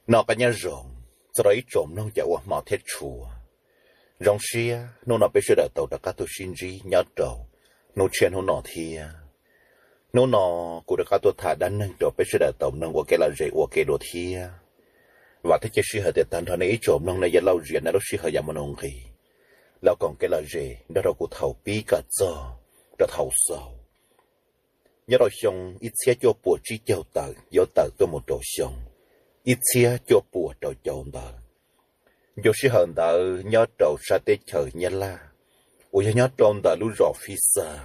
Noj qab nyob zoo, txog rau ib tsoom mloog cov ua hmo thiab tshua. Zoo siab hnub no peb sawv daws tau rov qab tuaj sib ntsib nyob rau hnub tshiab hnub no thiab. Hnub no kuv rov qab tuaj tham dab neeg rau peb sawv daws tau mloog ua kev lom zem ua ke dua thiab. Vam thiab cia siab hais tias tag nrho nej ib tsoom mloog nej yuav laj zias nej lub sij hawm yam mus nqis los koom kev lom zem nrog rau kuv thaum pib kom txog rau thaum xaus. Nyob rau xyoo ib txhiab cuaj puas tsib caug tawm yuav tawm tuaj mus rau xyoo ib txhiab cuaj puas rau caum ntawd, ncu sij hawm ntawd nyob rau sab teb chaws Nyab Laj uas yog nyob rau ntawm lub zos Fib Xaj.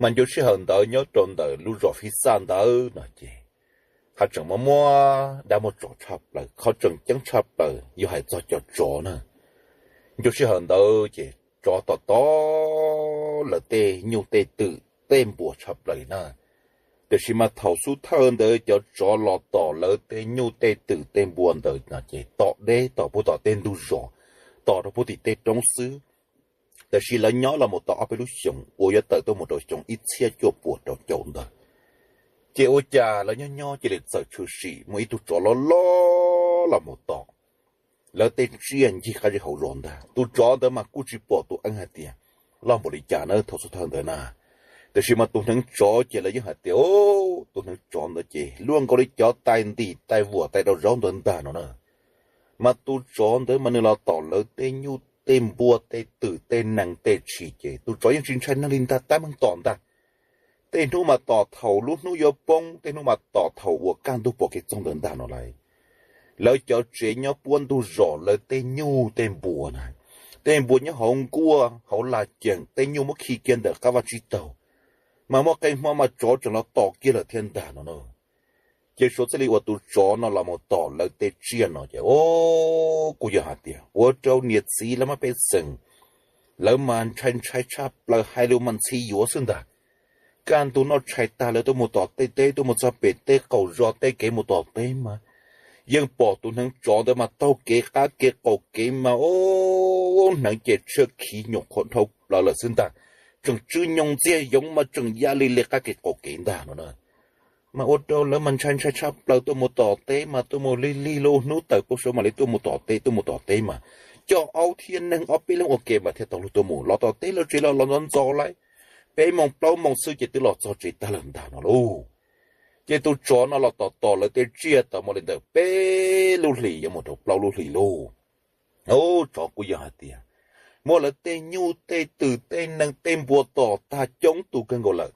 Mas ncu sij hawm ntawd nyob rau ntawm lub zos Fib Xaj ntawd no ces haj tseem muaj muaj dab muaj tsov tshaj plaws, qhov tseem ceeb tshaj plaws yog hais txog cov tsov na. Ncu sij hawm ntawd ces tsov tom tom lawv tej nyuj tej twm tej npua tshaj plaws na. Tiam sis mas thaum xub thawj ntawd cov tsov los tom lawv tej nyuj tej twm tej npua ntawd no ces tom deb tom puag tom tej ntug zos, tom rau puag tim tej roob xwb. Tiam sis lawv nyob los mus tau ob peb lub xyoos uas yuav tawm tuaj mus rau xyoo ib txhiab cuaj puas rau caum ntawd, ces ua cas lawv nyob nyob cia li txawm tshwm sim muaj ib tug tsov loj loj los mus tom lawv tej tsiaj ncig qab zej hauv zos ntag. Tus tsov ntawd mas kuj tsis pom tus eeb hais tias loj npaum li cas na thaum xub thawj ntawd na. Tiam sis mas tus hneev tsov ces lawv yeej hais tias tus hneev tsov ntawd ces luaj nkaus li cov tais ntim tais vuam tais rau zaub ntawd ntag no na. Mas tus tsov ntawd mas nws los tom lawv tej nyuj tej npua tej twm tej nees tej tshis ces tus tsov yeej tsis ntshai neeg li ntag, tab meeg tom ntag. Tej hnub mas tom thaum lub hnub yuav poob, tej hnub mas tom thaum uas kaj ntug pom kev txoog ntawd ntag no lauj. Lawv cov tsev nyob puab ntug zos, lawv tej nyuj tej npua na, tej npua nyob hauv nkuaj hauv laj ceem, tej nyuj muab khi kiag ntawm qab vaj tsib taug, mas muaj qee hmo mas tsov tseem los tom kiag lawm thiab ntag no na. Ces suav txij li uas tus tsov no los mus tom lawv tej tsiaj no ces o, kuj yog hais tias ua rau niam txiv lawv mas pej xeem, lawv mas ntshai ntshai tshaj plaws, hais lus mas ntxhi yuav xwb ntag. Kaj ntug noj tshais tag lawv tuaj mus tom tej teb, tuaj mus txog pem tej qaum zos tej kev mus tom teb mas yeej pom tus hneev tsov ntawd mas taug kev qab kev qaum kev mas o, hneev ces tshiab khiv nyuam qhuav dhau plaws lawm xwb ntag. Tseem tsw nyoos ntxiag yoov mas tseem ya li li qab kev qaum kev ntag no na. Mas ua rau lawv mas ntshai ntshai tshaj plaws, tuaj mus tom teb mas tuaj mus lig lig lub hnub tawm poob saud mam li tuaj mus tom teb, tuaj mus tom teb mas coj aub thiab neeg ob peb leeg ua ke mas thiaj tau luag tuaj mus. Los tom teb lawv tsev los los ntxov ntxov lauj, peb moos plaub moos xwb ces twb los txog tsev tag lawm ntag no lauj. Ces tus tsov no los tom tom lawv tej tsiaj tau muaj li ntawm peb lub hlis yuav mus rau plaub lub hlis lauj. Ub, tsov kuj yog hais tias muab lawv tej nyuj tej twm tej nees tej npua tom tag coob tus kawg nkaus lawm.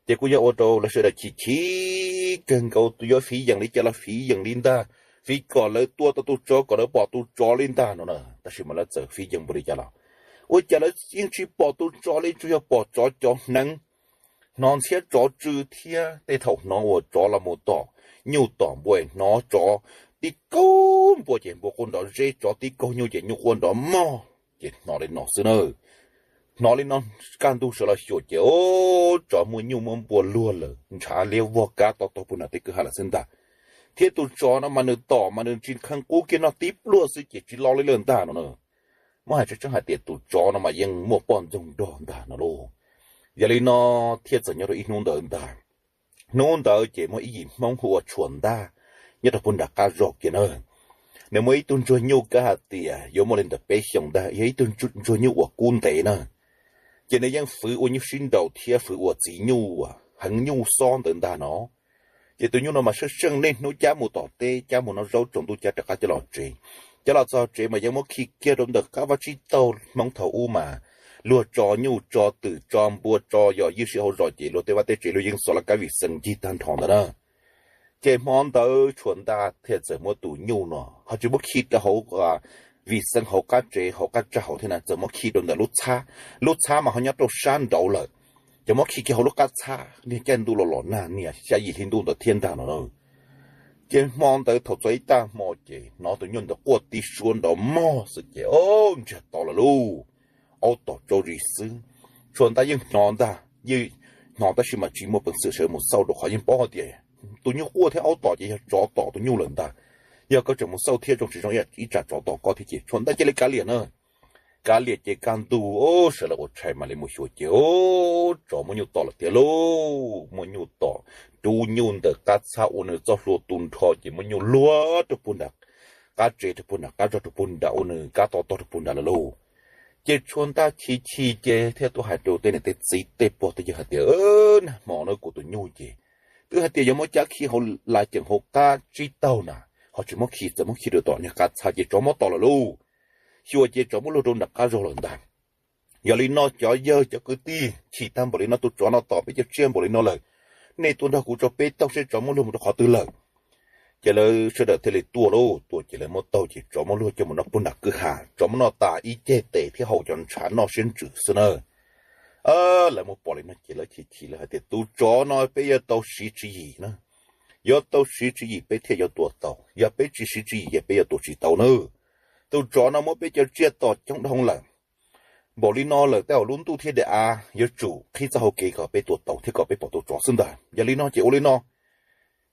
Ces kuj yog ua rau lawv sawv daws chim chim kawg nkaus, yuav fiv yees li cas los fiv yees li ntag, fiv kom lawv tua tau tus tsov, kom lawv pom tus tsov li ntag no na. Tab sis mas lawv txawm fiv yees npaum li cas los ua cas lawv yeej tsis pom tus tsov li, tsuas yog pom tsov cov hneev, hnov ntxhiab tsov tsw thiab tej thaum hnov uas tsov los mus tom nyuj tom npua, hnov tsov tib kaug npua ces npua quaj nrov zeb, tsov tib kaug nyuj ces nyuj quaj nrov mog. Ces hnov li no xwb na. Hnov li no, kaj ntug sawv los xyuas ces o, tsov muab nyuj muab npua luag lawm, ntshav liab vog kab to taug puag nram tej kwj ha lawm xwb ntag. Thiab tus tsov no mas nws tom mas nws tsis kheev qub kiag, noj tib pluag xwb ces tsis lo li lawm ntag no na. Muab hais tseeb tseeb hais tias tus tsov no mas yeej muaj poj ntxoog nrog ntag no lauj. Yog li no thiaj txawm nyob rau ib hnub ntawd ntag. Hnub ntawd ces muaj ib yim Hmoob hu ua Tshuas Ntaj nyob rau puag nram qab zos kiag na. Nws muaj ib tug ntsuag nyuj kav hais tias yuav muaj li ntawm peb xyoos ntag, yog ib tug ntsuag nyuj uas kub ntev na. Ces nws yeej fwv ua nyuj sib nraus thiab fwv ua txiv nyuj heev nyuj xob ntawd ntag no. Ces tus nyuj no mas seej seej niaj hnub cab mus tom teb, cab mus noj zaub tsaus ntuj cab rov qab coj los tsev. Cab los txog tsev mas yeej muab khi kiag rau ntawm qab vaj tsib taug. Hmoob thaum ub mas luag tso nyuj tso twm tso npua tso yos ywj sib hauv zos ces luag tej vaj tej tsev luag yeej xov laj kab vim xeev ncig tag nrho ntawd na. Ces hmo ntawd Tshuas Ntaj thiaj txawm muab tus nyuj no ho tsis muab khi rau hauv vim xeev hauv qab tsev hauv qab tsag hauv thiab na, txawm muab khi rau ntawm lub txhab. Lub txhab mas ho nyob rau sab nraud lawm, ces muab khi kiag hauv lub qab txhab niag caij ntuj los los nag niag xya yim hli ntuj ntawd thiab ntag no na. Ces hmo ntawd thaum txog ib tag hmo ces hnov tus nyuj ntawd quaj tib suab nrov mog xwb ces o, ntsiag to lawm lauj. Aub tom tsau zis xwb. Tshuas Ntaj yeej hnov ntag, yeej hnov tab sis mas tsis muaj peev xwm sawv mus xauj rau qhov yeej paub hais tias tus nyuj quaj thiab aub tom ces yog tsov tom tus nyuj lawm ntag. Yog koj tseem mus xauj thiab zoo tsis zoo ib tsam tsov tom koj thiab ces Tshuas Ntaj cia li kav liam na. Kav liam ces kaj ntug sawv lawv ua tshais mam li mus xyuas ces tsov muab nyuj tom lawm tiag lauj. Muab nyuj tom, rub nyuj ntawm qab txhab ua nws txoj hlua tu nrho ces muab nyuj luag rau puag nram qab tsev, rau puag nram qab zog, rau puag nram ua nws kab to tog rau puag nrad lawm lauj. Ces tshuav ntaj chim chim ces thiaj tuaj hais rau tej niam tej txiv tej pog tej yawg hais tias, Nag hmo no kuv tus nyuj ces twb hais tias yuav muab cab khi hauv las ceem hauv qab tsib taug na, ho tsis muab khi, txawm muab khi rau tom niag qab txhab ces tsov muab tom lawm lauj. Xyuas ces tsov muab luag rau nram qab zog lawm ntag. Yog li no cov yawg cov kwv tij, chim tag npaum li no, tus tsov no tom peb cov tsiaj npaum li no lawm, nej tuaj nrog kuv tso peb taug seb tsov muab luag mus rau qhov twg lawm. Ces lawv sawv daws thiaj li tuaj lauj. Tuaj ces lawv muab taug ces tsov muab luag coj mus noj puag nram kwj ha, tsov muab noj tas ib ceg tes thiab hau cov ntshav noj siab ntsws xwb na. Lawv muab pom li no ces lawv chim chim, lawv hais tias, Tus tsov no peb yuav tau siv tswv yim na, yuav tau siv tswv yim peb thiaj yuav tua tau, yog peb tsis siv tswv yim ces peb yuav tua tsis tau na. Tus tsov no muab peb cov tsiaj tom coob dhau lawm. Npaum li no lawm tej zaum lub ntuj thiab daim av yuav tsum qhib txoj hau kev kom peb tua tau thiab kom peb pom tus tsov xwb ntag. Yog li no ces ua li no,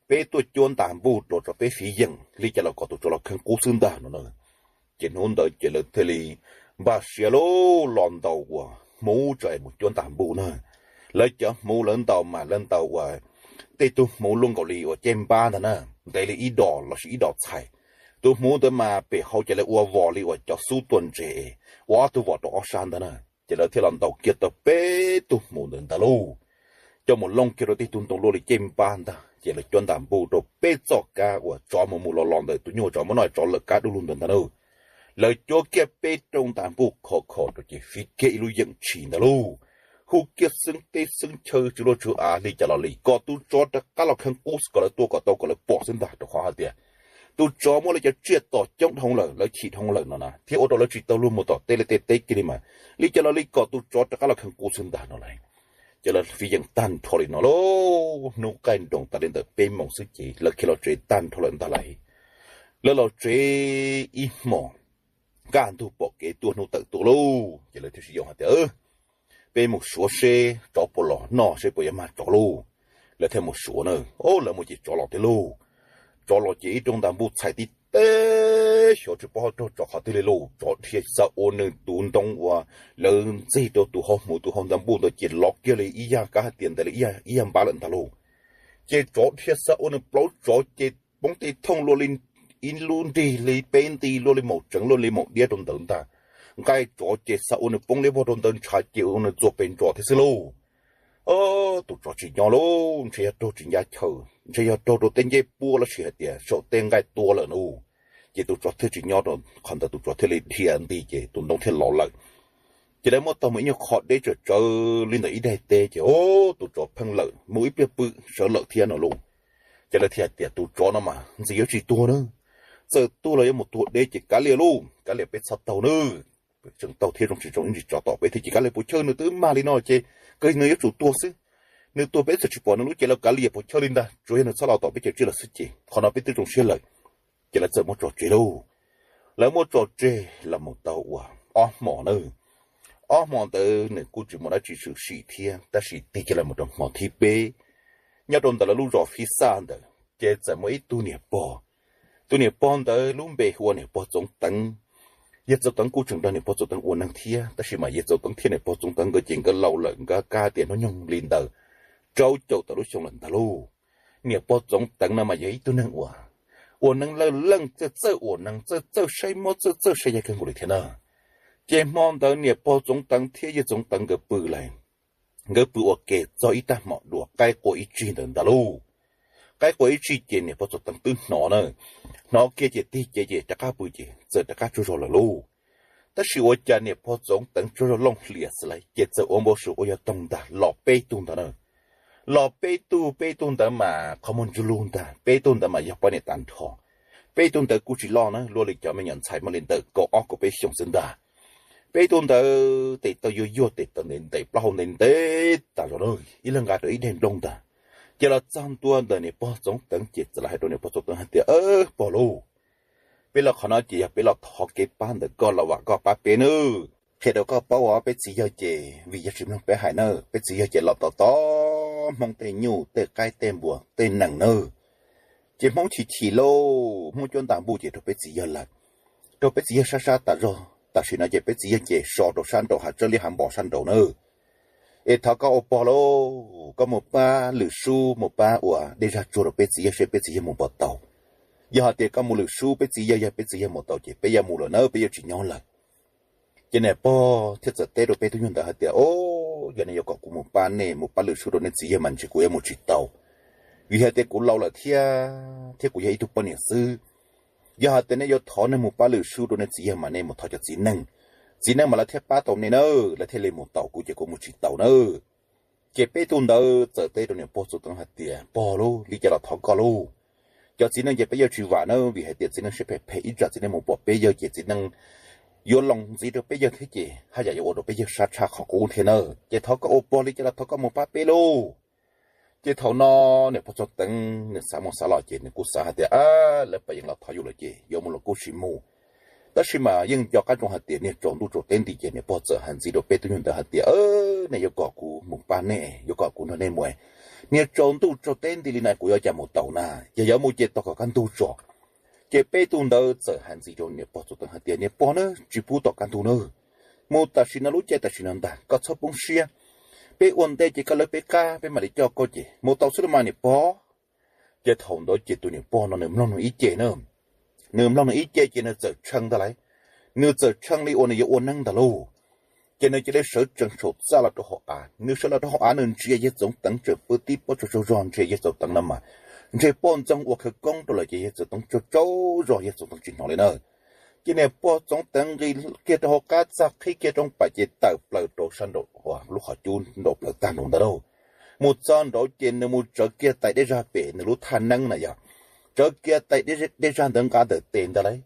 peb tuaj cuab ntaj npuj rau tsov peb fiv yeem li cas los kom tus tsov los kheej qub xwb ntag no na. Ces hnub ntawd ces lawv thiaj li npaj siab lauj, los ntaus uas hmuv tso es mus cuab ntaj npuj na. Lawv cov hmuv lawv ntaus mas lawv ntaus uas tej tug hmuv luaj nkaus li uas caj npab ntag na, ntev li ib dos lossis ib dos txhais. Tus hmuv ntawd mas pem hauv ces lawv ua vos li uas cov xub tuaj ntses, ua ob tug vos rau ob sab ntag na. Ces lawv thiaj los ntaus kiag tau peb tug hmuv ntawd ntag lauj, coj mus looj kiag rau tej tug ntoo luaj li caj npab ntag. Ces lawv cuab ntaj npuj rau peb txoj kab uas tsov mus mus los los ntawm tus nyuj tsov muab noj tsov lawm kab dub lug ntawd ntag lauj. Lawv cuab kiag peb rooj ntaj npuj khov kho rau ces fiv kiag ib lub yeem tshis ntag lauj. Hu kiag xeeb teb xeeb chaw tsw luaj tsw av li cas los li kom tus tsov rov qab los kheej qub kom lawv tua kom tau kom lawv pom xwb ntag, rau qhov hais tias tus tsov muab lawv cov tsiaj tom coob dhau lawm, lawv chim dhau lawm no na, thiab ua rau lawv tsis tau luag mus tom tej liaj tej teb kiag li mas li cas los li kom tus tsov rov qab los kheej qub xwb ntag no lauj. Ces lawv fiv yeem tag nrho li no lauj, hnub qaij nroos tas li ntawm peb moos xwb ces lawv khiav los tsev tag nrho lawm ntag lauj. Lawv los tsev ib hmos, kaj ntug pom kev tuaj hnub tawm tuaj lauj, ces lawv thiaj sib yaum hais tias, Peb mus suav seb tsov puas los noj seb puas yuav mag tsov lauj. Lawv thiaj mus suav na. Lawv mus ces tsov los tiag lauj. Tsov los ces ib rooj ntaj npuj txhais tib teb xyov tsis paub ho raug tsov qhov twg li lauj. Tsov dhia xav ua nws tus ntoo uas lawv ntxig rau tus hau hmuv tus hau ntaj npuj ntawd ces lov kiag li ib yag kab hais tias ntawd li ib yag npab lawm ntag lauj. Ces tsov dhia xav ua nws plaub tsov ces poob tej thooj luaj li ib lub nrig li peb nti luaj li maum tseev luaj li maum diab rau ntawd ntag. Nqaij tsov ces xav ua nws poob liab vog rau ntawd ntshav ces ua nws txuas pes ntsos thiab xwb lauj. Tus tsov tsis nyob lauj, ntshe yog raug tsis ncaj chaw, ntshe yog raug rau tej ncej puab los sis hais tias saum tej nqaij tua lawm no. Ces tus tsov thiaj tsis nyob rau qhov ntawd, tus tsov thiaj li dhia nti ces tus ntoo thiaj lov lawm. Ces lawv muab taug mus ib nyuag qho deb tsawv tsawv li ntawm ib daim teb ces tus tsov pheej lawm mus ib pliag pw sawv lawm thiab no lauj. Ces lawv thiaj hais tias tus tsov no mas ntxim yuav tsis tuag na, txawm tuag los yuav mus tuag deb ces kav liam lauj, kav liam peb txhob taug na. Tseem taug thiab zoo tsis zoo ib ntsis tsov tom peb thiab ces kav liam puas chawj nws twb mag li no ces kawg nws yuav tsum tuag xwb. Nws tuag peb txawm tsis pom nws lub cev los kav liam puas chawj li ntag, tsuas yog nws txhob los tom peb cov tsiaj lawm xwb ces qhov no peb twb zoo siab lawm. Ces lawv txawm muab tso tseg lauj. Lawv muab tso tseg los mus tau uas ob hmos na. Ob hmo ntawd nws kuj tsis muaj dab tsi tshwm sim thiab, tab sis tig kiag los mus rau hmo thib peb, nyob rau ntawm lawv lub zos Fib Xaj ntawd ces txawm muaj ib tug niam pog. Tus niam pog ntawd lub npe hu ua niam pog Txoov Teev. Yawg Txoov Teev kuj tseem nrog niam pog Txoov Teev ua neeg thiab, tab sis mas yawg Txoov Teev thiab niam pog Txoov Teev nkawd ces nkawd laus lawm, nkawd kab tias hnub nyoog li ntawd rau caum tawm lub xyoo lawm ntag lauj. Niam pog Txoov Teev no mas yog ib tug neeg uas ua neeg lawj leej, txawj txawj ua neeg, txawj txawj saib mob, txawj txawj saib yaig kawg nkaus li thiab na. Ces hmo ntawd niam pog Txoov Teev thiab yawg Txoov Teev nkawd pw lawm, nkawd pw ua ke txog ib tag hmo dua qaib qua ib tsig ntawd ntag lauj. Qaib qua ib tsig ces niam pog Txoov Teev twb hnov na, hnov kiag ces tig cev ces rov qab pw ces txawm rov qab tsaug zog lawm lauj. Tab sis ua cas niam pog Txoov Teev tsaug zog looj hlias xwb lauj ces txawm ua npau suav ua yog toog ntag los peb tug ntawd na. Los peb tug, peb tug ntawd mas qhov muag ntsuj lug ntag, peb tug ntawd mas yog poj niam tag nrho. Peb tug ntawd kuj tsis loj na, luaj li cov me nyuam ntxhais muaj li ntawm kaum ob kaum peb xyoos xwb ntag. Peb tug ntawd tes taw yuag yuag, tes taw ntev ntev, plaub hau ntev ntev tas zog na, ib leeg nqa rau ib daim nplooj ntag. Ces los txog ntua ntawm niam pog Txoov Teev ces txawm los hais rau niam pog Txoov Teev hais tias, Pog lauj, peb los qhov no ces yog peb los thov kev pab ntawm koj los vam koj pab peb nawb. Qhia rau koj paub os, peb txiv yawg ces vim yog tsis mloog peb hais na, peb txiv yawg ces los tos tos Hmoob tej nyuj tej qaib tej npua tej nees nawb. Ces Hmoob chim chim lauj, Hmoob cuab ntaj npuj ces raug peb txiv yawg lawm, raug peb txiv yawg sab sab tas zog. Tam sim no ces peb txiv yawg ces so rau sab nraum hav tsawb liab hav npos sab nraud na. Es thov koj ua pog lauj, koj mus pab lwm sub mus pab ua dej zag tsuag rau peb txiv yawg seb peb txiv yawg mus puas tau. Yog hais tias koj mus lwm sub peb txiv yawg, yog peb txiv yawg mus tau ces peb yuav mus lawm na, peb yuav tsis nyob lawm. Ces niam pog thiaj txawm teb rau peb tug nyuj ntawd hais tias, O, yog nej yuav kom kuv mus pab nej mus pab lwm sub rau nej txiv yawg mas ntshe kuv yuav mus tsis tau, vim hais tias kuv laus lawm thiab, thiab kuv yog ib tug poj niam xwb. Yog hais tias nej yuav thov nej mus pab lwm sub rau nej txiv yawg mas nej mus thov cov txiv neej, txiv neej mas lawv thiaj pab tau nej na, lawv thiaj li mus tau, kuv ces kuv mus tsis tau na. Ces peb tug ntawd txawm teb rau niam pog Txoov Teev hais tias, Pog lauj, li cas los thov koj lauj, cov txiv neej ces peb yuav tsis vam na, vim hais tias txiv neej siab phem phem, ib tsam txiv neej mus pom peb yawg ces txiv neej yuav loo ntxiv rau peb yawg thiab ces haj yam yuav ua rau peb yawg sab tshaj qhov qub thiab na. Ces thov koj ua pog li cas los thov koj mus pab peb lauj. Ces thaum no niam pog Txoov Teev nws xav mus xav los ces nws kuj xav hais tias, Lawv pab yeej los thov yus lawm ces yuav mus los kuj tsis mus. Tab sis mas yeej nco qab zoo hais tias niag tsaus ntuj tsaus teb nti ces niam pog txawm hais ntxiv rau peb tug nyuj ntawd hais tias, Aws, nej yuav kom kuv mus pab nej, yuav kom kuv nrog nej mus, niag tsaus ntuj tsaus teb nti li no kuv yuav cas mus tau na. Yog yuav mus ces tos kom kaj ntug tso. Ces peb tug ntawd txawm hais ntxiv rau niam pog Txoov Teev hais tias, Niam pog na, tsis pub tos kaj ntug na, mus tam sim no lub caij tam sim no ntag, koj txhob poob siab. Peb ua ntej ces koj lawv peb qab peb mam li coj koj ces mus tau xwb los mas niam pog. Ces thaum ntawd ces tus niam pog no nws mloog nws ib ce na, nws mloog nws ib ce ces nws txawm tshee ntag lauj. Nws txawm tshee li uas nws yuav ua neeb ntag lauj. Ces nws cia li sawv tsees saum txaj los rau hauv av, nws sawv los rau hauv av nws ntsia yawg Txoov Teev tseem pw tib pob tsaug tsaug zog, ntsia yawg Txoov Teev no mas ntshe poj ntxoog ua khawv koob rau lawm ces yawg Txoov Teev tsaug tsaug zog, yawg Txoov Teev tsis hnov li na. Ces niam pog Txoov Teev nqis kiag rau hauv qab txag qhib kiag rooj pam ces tawm plaws rau sab nraum lub qhov cub nraum plawv tag nraud ntag lauj. Mus txog nraud ces nws mus tsawv kiag tais dej zag pem nws lub thaj neeb na yog, tsawv kiag tais dej zag ntawd nqa ntawm tes ntag lauj.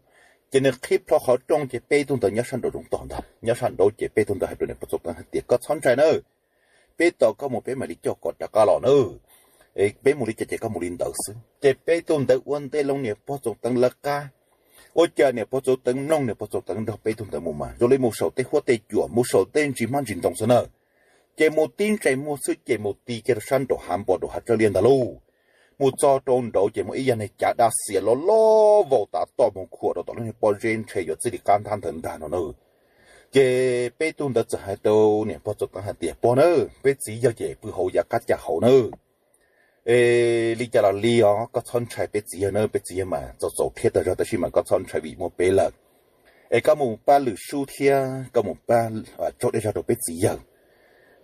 Ces nws qhib plho qhov rooj ces peb tug ntawd nyob sab nraud zoov tog ntag, nyob sab nraud ces peb tug ntawd hais rau niam pog Txoov Teev hais tias, Koj txhob ntshai nawb, peb tos koj mus peb mam li coj koj rov qab los na. Peb mus li cas ces koj mus li ntawd xwb. Ces peb tug ntawd ua ntej loo niam pog Txoov Teev lawv qab. Ua cas niam pog Txoov Teev mloog niam pog Txoov Teev nrog peb tug ntawd mus mas zoo li mus saum tej huab tej cua, mus saum tej ntsis hmab ntsis ntoo xwb na. Ces mus tib ntsais muag xwb ces mus ti kiag rau sab nraum hav npos rau hav tsawb liab ntag lauj. Mus txog rau nraud ces muaj ib yam niag cav dab xias loj loj vau tav toj mus khuam rau tom lub niag pob zeb ntshe yuav txij li qab nthab ntawd ntag no na. Ces peb tug ntawd txawm hais rau niam pog Txoov Teev hais tias, Pog na, peb txiv yawg ces pw hauv yav qab cag hauv na. Li cas los li os, koj txhob ntshai peb txiv yawg na, peb txiv yawg mas txaus txaus thiab tag zog tab sis mas koj txhob ntshai vim muaj peb lawm. Es koj mus pab lwm sub thiab koj mus pab tsaug dej zog rau peb txiv yawg.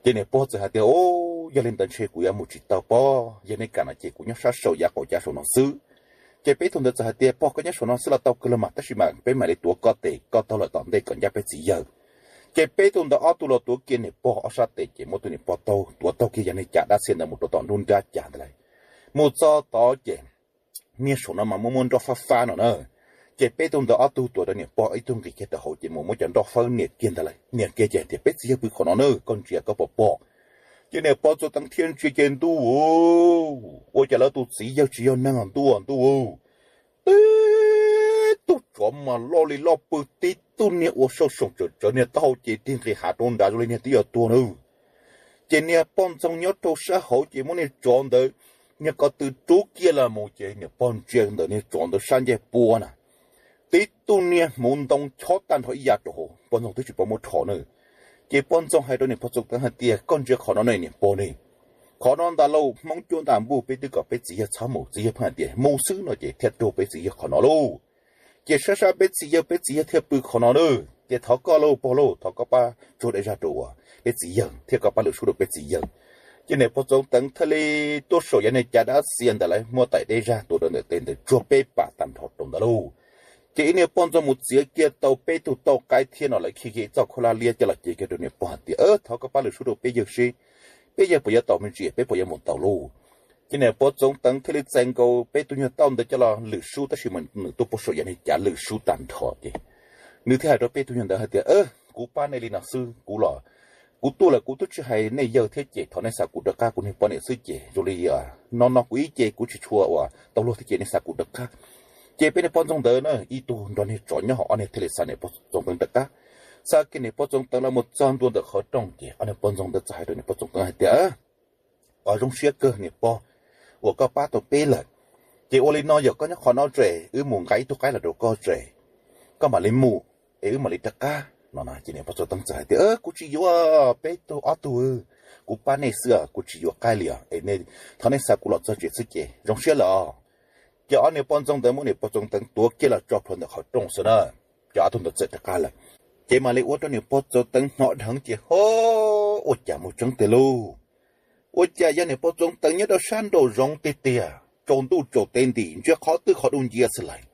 Ces niam pog txawm hais tias, O, yog li ntawd ntshe kuv yuav mus tsis tau pog, yog nej kam no ces kuv nyob sab saum yav qaum cav saum no xwb. Ces peb tug ntawd txawm hais tias, Pog, koj nyob saum no xwb los tau kawg los mas, tab sis mas peb mam li tuav koj tes koj taug lawm tom ntej kom ncaj peb txiv yawg. Ces peb tug ntawd ob tug los tuav kiag niam pog ob sab tes ces muab tus niam pog taug tuav taug kiag yog niag cav dab xias ntawd mus rau tom nruab nrab cav ntawd lauj. Mus txog tod ces niag saum no mas muaj muaj nroj fab fab no na. Ces peb tug ntawd ob tug tuav rau niam pog, ib tug nqis kiag rau hauv ces mus muab cov nroj fawb nias kiag ntawd lauj, nias kiag ces hais tias, Peb txiv yawg pw qhov no na, koj ntsia koj puas pom? Ces niam pog Txoov Teev thiaj ntsia ces ntuj, ua cas lawv tus txiv yawg tsis yog neeg os ntuj, ntuj, tib tug tsov mas loj li loj pw, tib tug niag ua saum saum tsawv tsawv, niag taub hau ces tig nqis hav rau nrad zoo li niag twb yuav tuag na. Ces niag poj ntxoog nyob rau sab hauv ces muab niag tsov ntawd, niag ko tw rub kiag los mus ces niam pog ntsia ntawm niag tsov ntawd sab ncaig pua na, tib tug niag hmuv ntoo chob tag nrho ib yav rau hauv, poj ntxoog twb tsis paub muab rho na. Ces poj ntxoog hais rau niam pog Txoov Teev hais tias, Koj ntsia qhov no ne niam pog ne, qhov no ntag lauj, Hmoob cuab ntaj npuj, peb twb kom peb txiv yawg txhob mus, txiv yawg pheej hais tias mus xwb no ces thiaj raug peb txiv yawg qhov no lauj. Ces sab sab peb txiv yawg, peb txiv yawg thiaj pw qhov no na. Ces thov koj lauj pog lauj, thov koj pab tsuag dej zag rau peb txiv yawg thiab koj pab lwm sub rau peb txiv yawg. Ces niam pog Txoov Teev thiaj li tuaj saum yav niag cav dab xias ntawd lawm, muab tais dej zag tuav rau ntawm tes ntawd tsuag peb pas tag nrho rau ntawd lauj. Ces ib niag poj ntxoog mus txiav kiag tau peb tug tauj qaib thiab no lawv khi kiag ib txoj khaub hlab liab coj los cev kiag rau niam pog hais tias, Thov koj pab lwm sub rau peb yawg seb peb yawg puas yuav tau me ntsis, peb puas yuav mus tau lauj. Ces niam pog Txoov Teev thiaj li txais nkaus peb tug nyuag tauj ntawd coj los lwm sub, tab sis mas nws tuaj puag saum yav niag cav lwm sub tag nrho ces nws thiaj hais rau peb tug nyuag ntawd hais tias, Kuv pab nej li no xwb, kuv los kuv tuaj lawm kuv twb tsis hais nej yawg thiab ces thov nej xa kuv rov qab, kuv niag poj niam xwb ces zoo li no no kuv ib ce kuv tsis tshua uas tau luag thiab ces nej xa kuv rov qab. Ces peb niag poj ntxoog ntawd na ib tug nrog niag tsov nyob hauv, ob niag thiaj li xa niam pog Txoov Teev rov qab. Xa kiag niam pog Txoov Teev los mus txog ntua ntawm qhov rooj ces ob niag poj ntxoog ntawd txawm hais rau niam pog Txoov Teev hais tias, Qhov zoo siab kawg niam pog uas koj pab tau peb lawm. Ces ua li no, yog koj nyob qhov no tso, wb mus nqa ib tug qaib los rau koj tso, koj mam li mus. es wb mam li rov qab no. Ces niam pog Txoov Teev txawm hais tias, Kuv tsis yuav, peb tug ob tug, kuv pab nej xwb, kuv tsis yuav qaib li os, es thov nej xa kuv los txog tsev xwb ces zoo siab lawm os. Ces ob niag poj ntxoog ntawd muab niam pog Txoov Teev tuav kiag los tso plhuav ntawm qhov rooj xwb na. Ces ob tug ntawd txawm rov qab lawm. Ces mam li ua rau niam pog Txoov Teev hnov dheev ces, Ho, ua cas mus tseeb tiag lauj? Ua cas yog niam pog Txoov Teev nyob rau sab nraum zoov tiag tiag, tsaus ntuj tsaus teb nti ntsia qhov twg qhov dub nciab xwb lawm.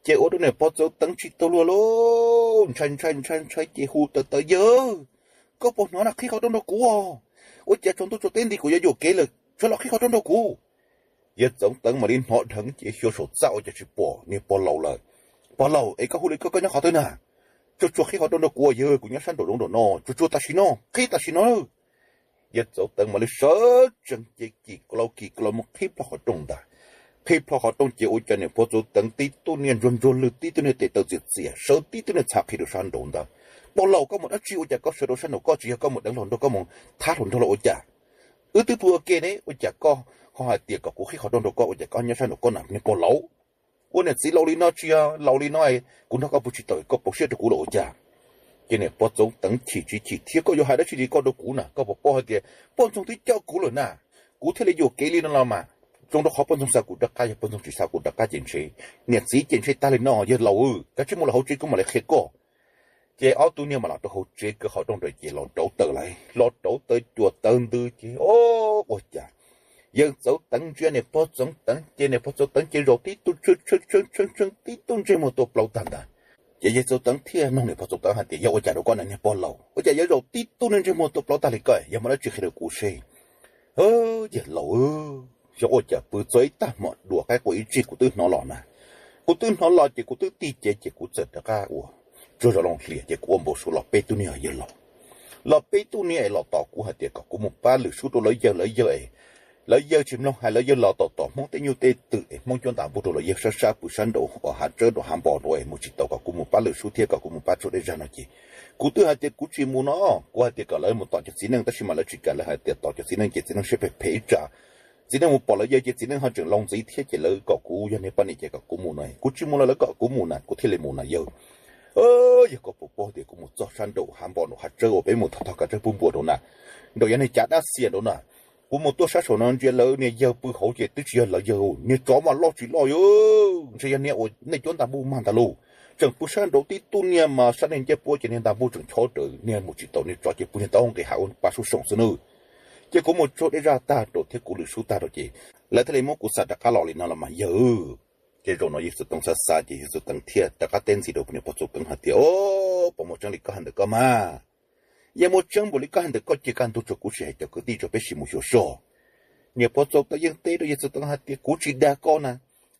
Ces ua rau niam pog Txoov Teev tsis tau luag lauj, ntshai ntshai ntshai ntshai ces hu tawv tawv, Yawg, koj puas hnov na, qhib qhov rooj rau kuv os. Ua cas tsaus ntuj tsaus teb nti kuv yuav yuam kev lawm, sawv los qhib qhov rooj rau kuv. Yawg Txoov Teev mam li hnov dheev ces xyuas saum txaj ua cas tsis pom niag pog laus lawm. Pog laus, es koj hu li koj, koj nyob qhov twg na? Tsuag tsuag qhib qhov rooj rau kuv yawg, kuv nyob sab nraum zoov nraum no, tsuag tsuag tam sim no, qhib tam sim no. Yawg Txoov Teev mam li sawv tsees ces kis klau kis klau mus qhib plho qhov rooj ntag. Qhib plho qhov rooj ces ua cas niam pog Txoov Teev tib tug niag ntsuag ntsuag lwg, tib tug niag tes taw txias txias, sawv tib tug niag txha qhi rau sab nraud ntag. Pog laus, koj mus dab tsi ua cas koj sawv rau sab nraud, koj tsis yog koj mus deev hluas nraug, koj mus thab hluas nraug los ua cas? Wb twb pw ua ke ne, ua cas koj ho hais tias kom kuv qhib qhov rooj rau koj, ua cas koj nyob sab nraud koj na niag pog laus? Ua niam txiv laus li no tsis yog laus li no, kuv nrog koj pw tsis tau, koj pauv siab rau kuv los ua cas? Ces niam pog Txoov Teev chim tsis chim thiab, Koj yuav hais dab tsi li koj rau kuv na? Koj puas paub hais tias poj ntxoog twb coj kuv lawm na, kuv thiaj li yuam kev li no los mas. Zoo rau qhov poj ntxoog xa kuv rov qab, yog poj ntxoog tsis xa kuv rov qab ces ntshe niam txiv ces ntshe tag li no. Yawg laus, kav tsij mus lawm hauv tsev, kuv mam li qhia koj. Ces ob tug niag mam los rau hauv tsev, kaw qhov rooj ntawd ces los rauv taws lawm, los rauv taws cuam taws ntws ces, o, ua cas Yawg Txoov Teev ntsia niam pog Txoov Teev ces niam pog Txoov Teev ces zaum tib tug tshee tshee tib tug ntsej muag tua plaub tag ntag. Ces Yawg Txoov Teev thiaj nug niam pog Txoov Teev hais tias, Yog ua cas rau koj na niag pog laus, ua cas yuav zaum tib tug niag ntsej muag tua plaub tag li ko, yog muaj dab tsi qhia rau kuv seb. Yawg laus, xyov ua cas pw txog ib tag hmo dua qaib qua ib tsig kuv twb hnov los na. Kuv twb hnov los ces kuv twb tig cev ces kuv txawm rov qab ua tsuag zog loo hlias ces kuv ua npau suav los peb tug niag yawg laus. Los peb tug niag es los tos kuv hais tias kom kuv mus pab lwm sub rau lawv yawg, lawv yawg es lawv yawg tsis mloog hais, lawv yawg los tom tom Hmoob tej nyuj tej twm es Hmoob cuab ntas npuj rau lawv yawg sab sab pw sab nraud uas hav tsawb nraud hav npo nraud es mus tsis tau, kom kuv mus pab lwm sub thiab kom kuv mus pab tshuaj dej zag no ces kuv twb hais tias kuv tsis mus no. Kuv hais tias kom lawv mus tom cov txiv neej tab sis mas lawv tsis kam, lawv hais tias tom cov txiv neej ces txiv neej siab phem phem ib tsam, txiv neej mus pom lawv yawg ces txiv neej ho tseem laus ntxiv thiab ces lawv kom kuv yog niag poj niam ces kom kuv mus no, kuv tsis mus los lawv kom kuv mus na, kuv thiaj li mus na yawg. Yog koj puas paub tias kuv mus txog sab nraud hav npo nraud hav tsawb uas peb mus thov thov kav tsawb pub npua rau na, nraud yog niag cav dab xias nraud na. Kuv mus tuaj sab saum no ntsia lawv niag yawg pw hauv ces twb tsis yog lawv yawg, niag tsov mas loj tsis loj yawg, ntshe yog niag uas nej cuab ntaj npuj mag ntag lauj. Tseem pw sab nraud tib tug niag mas sab niag ncej puab ces niag ntaj npuj tseem chob raws, niag mus tsis tau, niag tsov ces pw niag taub hau nqis hav ua pa sub soom xwb nawb. Ces kuv mus tshuaj dej zaj tag rau thiab kuv lwm sub tag rau ces lawv thiaj li muab kuv xa rov qab los li no los mas yawg. Ces zaum no Yawg Txoov Teev xav xav ces Yawg Txoov Teev thiaj rov qab teb ntxiv rau niam pog Txoov Teev hais tias, Puas muaj tseeb li koj hais ntawm koj mas? Yog muaj tseeb npaum li koj hais ntawm koj cia kaj ntug tso, kuv sim hais cov kwv tij tso peb sim mus xyuas soj. Niam pog Txoov Teev yeej teb rau Yawg Txoov Teev hais tias, Kuv tsis dag koj na,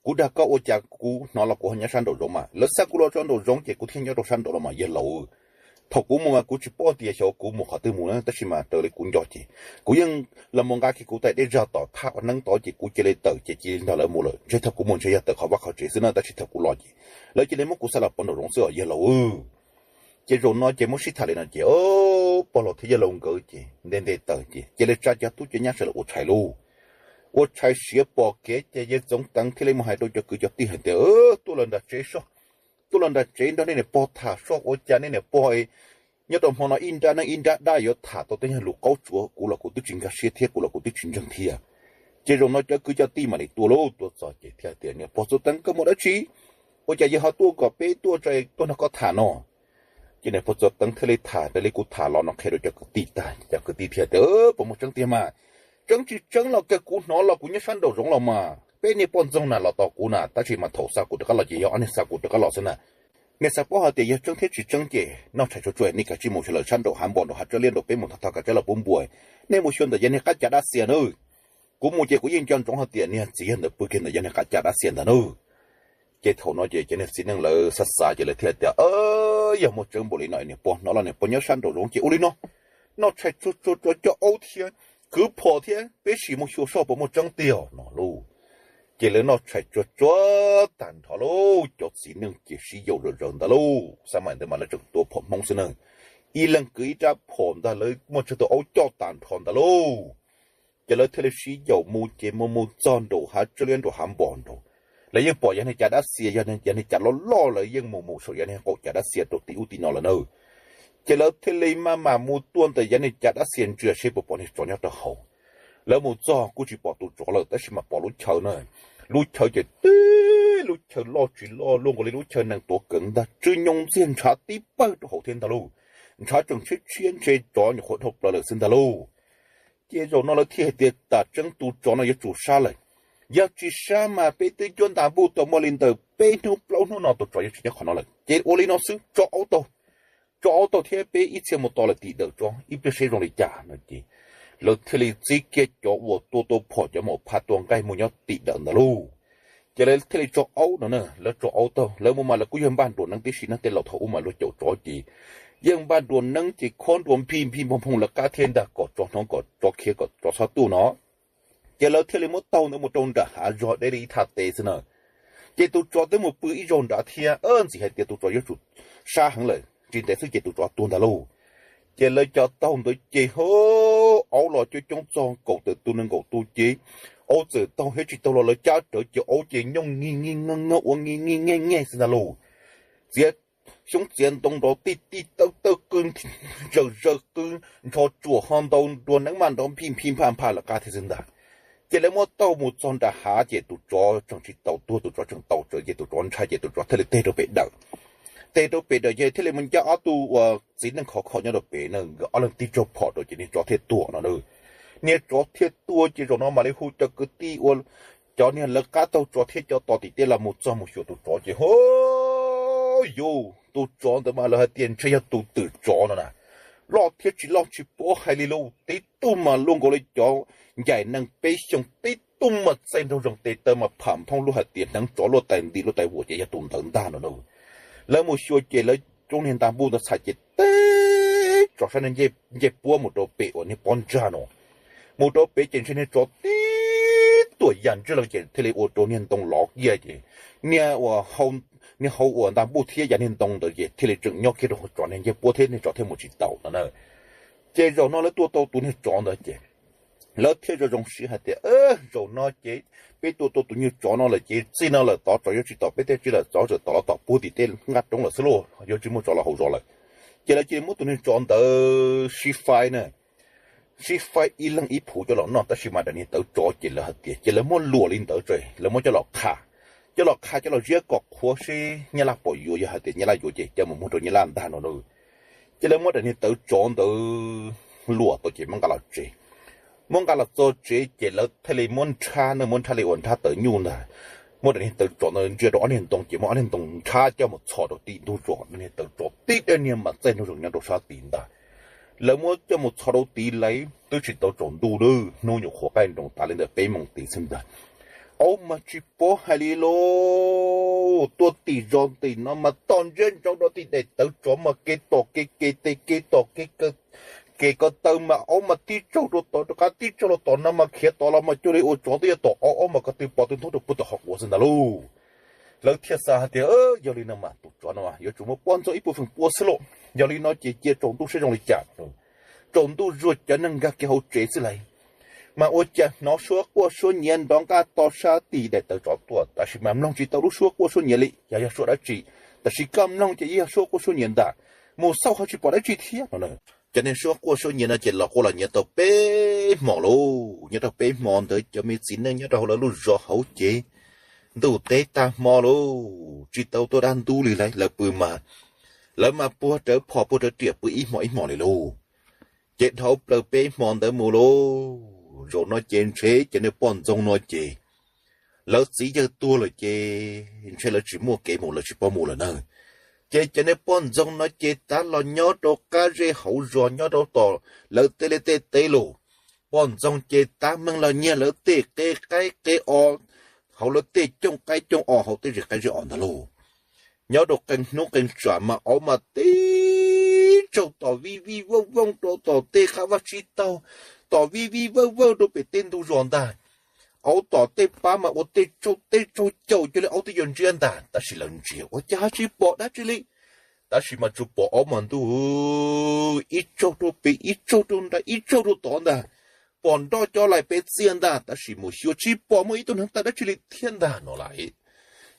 kuv dag koj ua cas kuv hnov los kuv ho nyob sab nraum zoov mas lawv xa kuv los rau nraum zoov ces kuv thiaj nyob rau sab nraud los mas yawg laus. Thaum kuv mus mas kuv tsis paub tias xyov kuv mus qhov twg mus na, tab sis mas raws li kuv nco ces kuv yeej los mus nqa kiag kuv tais dej zag tom thaj ua neeb tod ces kuv cia li tawm ces cia li nrog lawv mus lawm. Ntshe thaum kuv mus ntshe yog tawm qhov vaj qhov tsev xwb na, tab sis thaum kuv los ces lawv cia li muab kuv xa los pov nraum zoov xwb os yawg laus. Ces zaum no ces muab sib tham li no ces pog laus thiab yawg laus nkawd ces nte nte taws ces cia li tsa cov tub cov nyab sawv los ua tshais lauj. Ua tshais siav pom kev ces Yawg Txoov Teev thiaj li mus hais rau cov kwv cov tij hais tias, Tuaj los nram tsev soj, tuaj los nram tsev nrog nej niam pog tham soj, ua cas nej niam pog nyob rau hmo no ib nrab neeb ib nrab dab yuav tham tau tej yog lus qaub tsuav, kuv los kuv twb tsis nkag siab thiab kuv los kuv twb tsis ntseeg thiab. Ces zaum no cov kwv cov tij mam li tuaj lauj, tuaj txog ces thiaj tias, Niam pog Txoov Teev, koj mus dab tsi? Ua cas yawg ho tuaj kom peb tuaj, tuaj nrog koj tham no? Ces niam pog Txoov Teev thiaj li tham raws li kuv tham los no qhia rau cov kwv tij tag, cov kwv tij thiaj tias, Puas muaj tseeb tiag mas? Tseeb tsis tseeb los kawg kuv hnov los kuv nyob sab nraum zoov los mas peb niag poj ntxoog na los tos kuv na, tab sis mas thaum xa kuv rov qab los ces yog ob niag xa kuv rov qab los xwb na. Nej xav paub hais tias yog tseeb thiab tsis tseeb ces noj tshais tsuag tsuag, nej kav tsij mus xyuas lawm sab nraum hav npo nraud hav tsawb liab nraud peb mus thov thov kav tsawb los pub npua. Nej mus xyuas ntawm yog niag qab cav dab xias nawb. Kuv mus ces kuv yeej nco ntsoov hais tias niag txiv yawg ntawd pw kiag ntawm yog niag qab cav dab xias ntawd nawb. Ces thaum no ces cov niag txiv neej lawv xav xav ces lawv thiaj tias, Yog muaj tseeb npaum li no, niam pog hnov los niam pog nyob sab nraum zoov ces ua li no, noj tshais tsuag tsuag, coj aub thiab kwv phom thiab peb sim mus xyuas soj puas muaj tseeb tiag no lauj. Ces lawv noj tshais tsuag tsuag tag nrho lauj, cov txiv neej ces sib yaum zom zaws ntawd lauj, xab mais ntawd mas lawv tseem tua phom Hmoob xwb na. Ib leeg kwv ib rab phom ntag, lawv muaj tsawg tus aub coj tag nrho ntawd lauj. Ces lawv thiaj li sib yaum mus ces mus mus txog nraum hav tsawb liab nraum hav npo nraud. Lawv yeej pom yav niag cav dab xias, yog yav niag cav loj loj lawv yeej mus mus saum yav niag qaum cav dab xias rau tim ub tim no lawm na. Ces lawv thiaj li maj mam mus tuaj ntawm yav niag cav dab xias ntsia seb puas pom niag tsov nyob rau hauv. Lawv mus txog kuj tsis pom tus tsov lawm tab sis mas pom lub chaw na. Lub chaw ces tib lub chaw loj tsis loj luaj nkaus li lub chaw nees tuav kawv ntag, tsw nyoos ntxiag ntshav tib pawg rau hauv thiab ntag lauj. Ntshav tseem tshiab tshiab ntshe tsov nyuam qhuav dhau plaws lawm xwb ntag lauj. Ces zaum no lawv thiaj hais tias tam tseeb tus tsov no yuav tsum sab lawm. Yog tsis sab mas peb twb cuab ntas npuj tau muaj li ntawm peb hnub plaub hnub no tus tsov yuav tsis nyob qhov no lawm ces ua li no xwb tso aub taug, tso aub taug thiab peb ib txhia mus tos lawm tim dawm tso ib pliag seb zoo li cas no ces lawv thiaj li txib kiag cov uas tua tua phom cov maum phaj tua nqaij mus nyob tim dawm ntawd lauj. Ces lawv thiaj li tso aub no na, lawv tso aub taug lawv mus mas lawv kuj yog npaj nruas neeb tib si na, tej laus thaum ub mas luag caum tsov ces yeej npaj nruas neeb ces khob nruas nphi nphi nphooj phooj lawv qab thiab ntag kom tsov hnov kom tsov khiav kom tsov txhob tuaj no. Ces lawv thiaj li muab taug ntawd mus rau nram hav zog deb li ib thaj teb xwb na. Ces tus tsov twb mus pw ib zaug nrad thiab, ntxim hais tias tus tsov yuav tsum sab heev lawm, tsis ntev xwb ces tus tsov tuag ntag lauj. Ces lawv cov taug ntawd ces ho aub los coob coob txog kaum tawm tus nees nkaum tus ces aub txawm taug thiab tsis taug los lawv cab rawv ces aub ces nyooj ngi ngi ngeeg ngeeg ua ngi ngi ngeeg ngeeg xwb ntag lauj. Txiav xyoob txiav ntoo nrov tij tij tawb tawb qw zawm zaws qw nrho tsuam ho ntau nruas neeb maj nrov nphi nphi npha npha lawv qab thiab xwb ntag. Ces lawv muab taug mus txog nram hav ces tus tsov tseem tsis tau tuag, tus tsov tseem taus tsawv ces tus tsov ntshai ces tus tsov thiaj li teg rau pem dawm. Teg rau pem dawm ces thiaj li mus ncaj ob tug uas txiv neej khov kho nyob rau pem na, nkawd ob leeg tib tsaug phom rau ces niag tsov thiaj tuag no na. Niag tsov thiaj tuag ces zaum no mam li hu cov kwv tij ua cov niag lawv qab taug tsov thiab cov tos tim tej los mus txog mus xyuas tus tsov ces ho yus tus tsov ntawd mas lawv hais tias ntshe yog tus twm tsov no na. Loj thiab tsis loj tsis paub hais li lauj, tib tug mas luaj nkaus li cov ncaim nees peb xyoos, tib tug mas txaij nraug zoov tes taw mas pham nphoob lub hais tias hneev tsov luaj tais nti luaj tais vuam ces yog tus ntawd ntag no na. Lawv mus xyuas ces lawv coob niag ntaj npuj ntawd txhais ces teb tso sab niag ncej puab mus rau pem uas niag pob ntsag no. Mus rau pem ces ntshe niag tsov tib tuam yam ntswg lawm ces thiaj li ua rau niag ntoo lov kiag ces niag ua, niag hau uas ntaj npuj thiab yav niag ntoo ntawd ces thiaj li tseem nyob kiag rau hauv tsov niag ncej puab thiab niag tsov thiaj mus tsis taus no na. Ces zaum no lawv tua tau tus niag tsov ntawd ces lawv thiaj zoo zoo siab hais tias zaum no ces peb tua tau tus niag tsov no lawm ces txij no lawm tod tsov yuav tsis tom peb tej tsiaj lawm, tsov txawm tom los tom puag tim tej nqaj roob lawm xwb lauj, yuav tsis muaj tsov los hauv zos lawm. Ces lawv cia li muab tus niag tsov ntawd sib faib na, sib faib ib leeg ib phuv coj los noj tab sis mas daim niag tawv tsov ces lawv hais tias ces lawv muab luam li ntawd ces lawv muab coj los qha, coj los qha coj los ziab kom qhuav seb Nyab Laj pom yuav, yog hais tias Nyab Laj yuav ces coj mus muag rau Nyab Laj ntag no na. Ces lawv muab daim niag tawv tsov ntawd luam tau ces muab nqa los tsev. Muab nqa los txog tsev ces lawv thiaj li muab nrhab na, muab nrhab li uas nrhab tawv nyuj ntag. Muab daim niag tawv tsov ntawd ntsia rau ob niag ntoo ces muab ob niag ntoo nrhab coj mus txhos rau tim ntug zos, daim niag tawv tsov tib daim niag mas txaij nraug zoov nyob rau sab tid ntag. Lawv muab coj mus txhos rau tid lawm twb tsis tau tsaus ntuj lawm, hnub nyuam qhuav qaij nroos tas li ntawm peb moos tid xwb ntag. Aub mas tsis paub hais li lauj, tuaj tim zos tim no mas tom ntsiab ntsoov rau tim daim tawv tsov mas kev tom kev kev tes kev tom kev kev ko taw mas aub mas tib tsaug rau tod rov qab tib tsaug rau tom no mas khiav tod los mas cuag li ua tsov twb yuav tom aub, aub mas ko tw pov tw ntub rau puag tom qhov quav xwb ntag lauj. Lawv thiaj xav hais tias yog li no mas tus tsov no yuav tsum muaj poj ntxoog ib puas feem pua xwb lauj. Yog li no ces cia tsaus ntuj seb zoo li cas. Tsaus ntuj zuag cov neeg nkag kiag hauv tsev xwb lauj. Mas ua cas hnov suab quaj suab nyiav nrov nqaj to sab tim daim tawv tsov tuaj tab sis mas mloog tsis tau lub suab quaj suab nyiav li yog yog suab dab tsi. Tab sis koj mloog ces yog suab quaj suab nyiav ntag. Mus xauj ho tsis pom dab tsi thiab no. Cov niag suab quaj suab nyiav no ces los quaj los nyiav tau peb hmo lauj. Nyob rau peb hmo ntawd cov me txiv neej nyob rau hauv lawv lub zos hauv ces ntuj teb tag hmo lauj, tsis tau tuaj dab ntub li lauj. Lawv pw mas, lawv mas puag rawv phom puag rawv riam pw ib hmo ib hmo li lauj. Ces dhau plaws peb hmo ntawd mus lauj, zaum no ces ntshe cov niag poj ntxoog no ces lawv txiv yawg tuag lawm ces ntshe lawv tsis muaj kev mus, lawv tsis paub mus lawm na. Ces cov niag poj ntxoog no ces tab los nyob rau qab zej hauv zos nyob rau tom lawv tej liaj tej teb lauj. Poj ntxoog ces tab meeg los nyiag lawv tej qe qaib qe os, hauv lawv tej cooj qaib cooj os, hauv tej zej qaib zej os ntag lauj. Nyob rau qee hnub qee tsam mas aub mas tib tsaug tom vij vij vooj vooj rau tom tej qab vaj tsib taug, tom vij vij vawj vawj rau pem tej ntug zos ntag. Aub tom tej pab mas ua tej tsaug tej tsaug caum cuag li aub twb yuav ntsiab ntag, tab sis lawv ntsia ua cas ho tsis pom dab tsi li. Tab sis mas tsuas pom aub mas ntuj, ib tsaug rau pem ib tsaug rau nram ib tsaug rau tod ntag. Pom nroj co laim pes txias ntag, tab sis mus xyuas tsis pom muaj ib tug neev taw dab tsi li thiab ntag no lauj.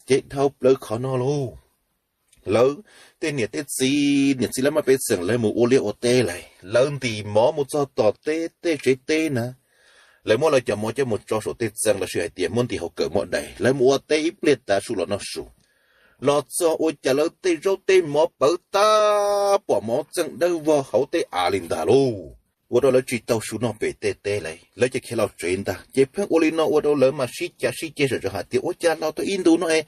Ces dhau plaws qhov no lauj, lawv tej niam tej txiv, niam txiv lawv muaj pej xeem lawv mus ua liaj ua teb lawm, lawv ntim mov mus txog tom teb, tej tsev teb na, lawv muab lawv cov mov coj mus tso saum tej txee los sis hais tias muab ntim hauv kawm muab dai, lawv mus ua teb ib pliag tav su los noj su. Los txog ua cas lawv tej zaub tej mov pawv tag, pom mov txeem dawb vog hauv tej av li ntag lauj. Ua rau lawv tsis tau su noj pem tej teb lawm, lawv ces khiav los tsev ntag. Ces pheej ua li no ua rau lawv mas sib cav sib ceg zom zaws hais tias ua cas los tau ib ntus no es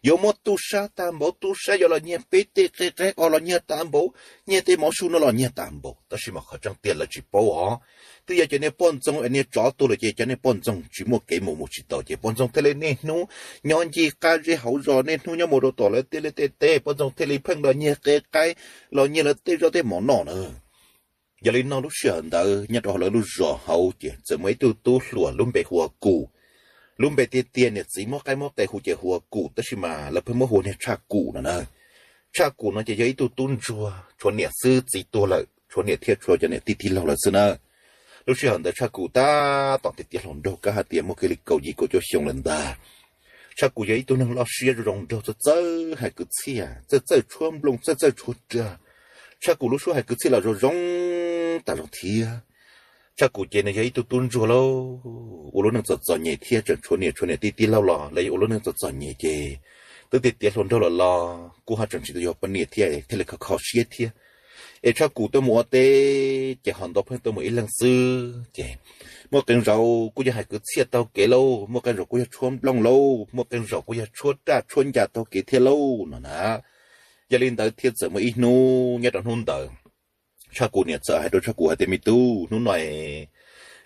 yuav muab tub sab tag npaum, tub sab yuav los nyiag peb tej qe qaib os, los nyiag tag npaum, nyiag tej mov su no los nyiag tag npaum. Tab sis mas qhov tseeb tiag lawv tsis paub os. Twb yog cov niag poj ntxoog es niag tsov tuag lawm ces cov niag poj ntxoog tsis muaj kev mus, mus tsis tau, ces poj ntxoog thiaj li niaj hnub nyob ncig qab zeb hauv zos, niaj hnub nyob mus rau tom lawv tej liaj tej teb, poj ntxoog thiaj li pheej los nyiag qe qaib, los nyiag lawv tej zaub tej mov noj na. Yog li no lub sij hawm ntawd nyob rau hauv lawv lub zos hauv ces txawm muaj ib tug tub hluas lub npe hu ua Kum. Lub npe tiag tiag niam txiv muab qaib muab qe hu ces hu ua Kum, tab sis mas lawv pheej muab hu ua niag Tshaj Kum no na. Tshaj Kum no ces yog ib tug tub ntsuag tshuav niam xwb, txiv tuag lawm, tshuav niam thiab tshuav cov niam tij tij laug lawm xwb na. Lub sij hawm ntawd Tshaj Kum tab tom tiav tiav hluas nraug, kav hais tias muaj kiag li kaum yim kaum cuaj xyoo lawm ntag. Tshaj Kum yog ib tug neeg loj siab zoo zoo nraug, txawj txawj hais kwv txhiaj, txawj txawj tshuab nplooj, txawj txawj tshuab rag. Tshaj Kum lub suab hais kwv txhiaj los zoo zoo tas zog thiab. Tshaj Kum ces nws yog ib tug tub ntsuag lauj, ua lub neej txom txom nyem thiab tseem tshuav niam tshuav niam tij tij laug los lawv ua lub neej txom txom nyem ces twb tiav tiav hluas nraug lawm los kuj ho tseem tsis tau yuav poj niam thiab, thiaj li kho kho siab thiab. Es Tshaj Kum tuaj mus ua teb ces ho ntaus pheej tuaj mus ib leeg xwb ces muaj qee zaus kuj yog hais kwv txhiaj taug kev lauj, muaj qee zaus kuj yog tshuab nplooj lauj, muaj qee zaus kuj yog tshuab raj tshuab ncas taug kev thiab lauj no na. Yog li ntawd thiaj txawm muaj ib hnub nyob rau hnub ntawd, Tshaj Kum niam txawm hais rau Tshaj Kum hais tias, me tub, hnub no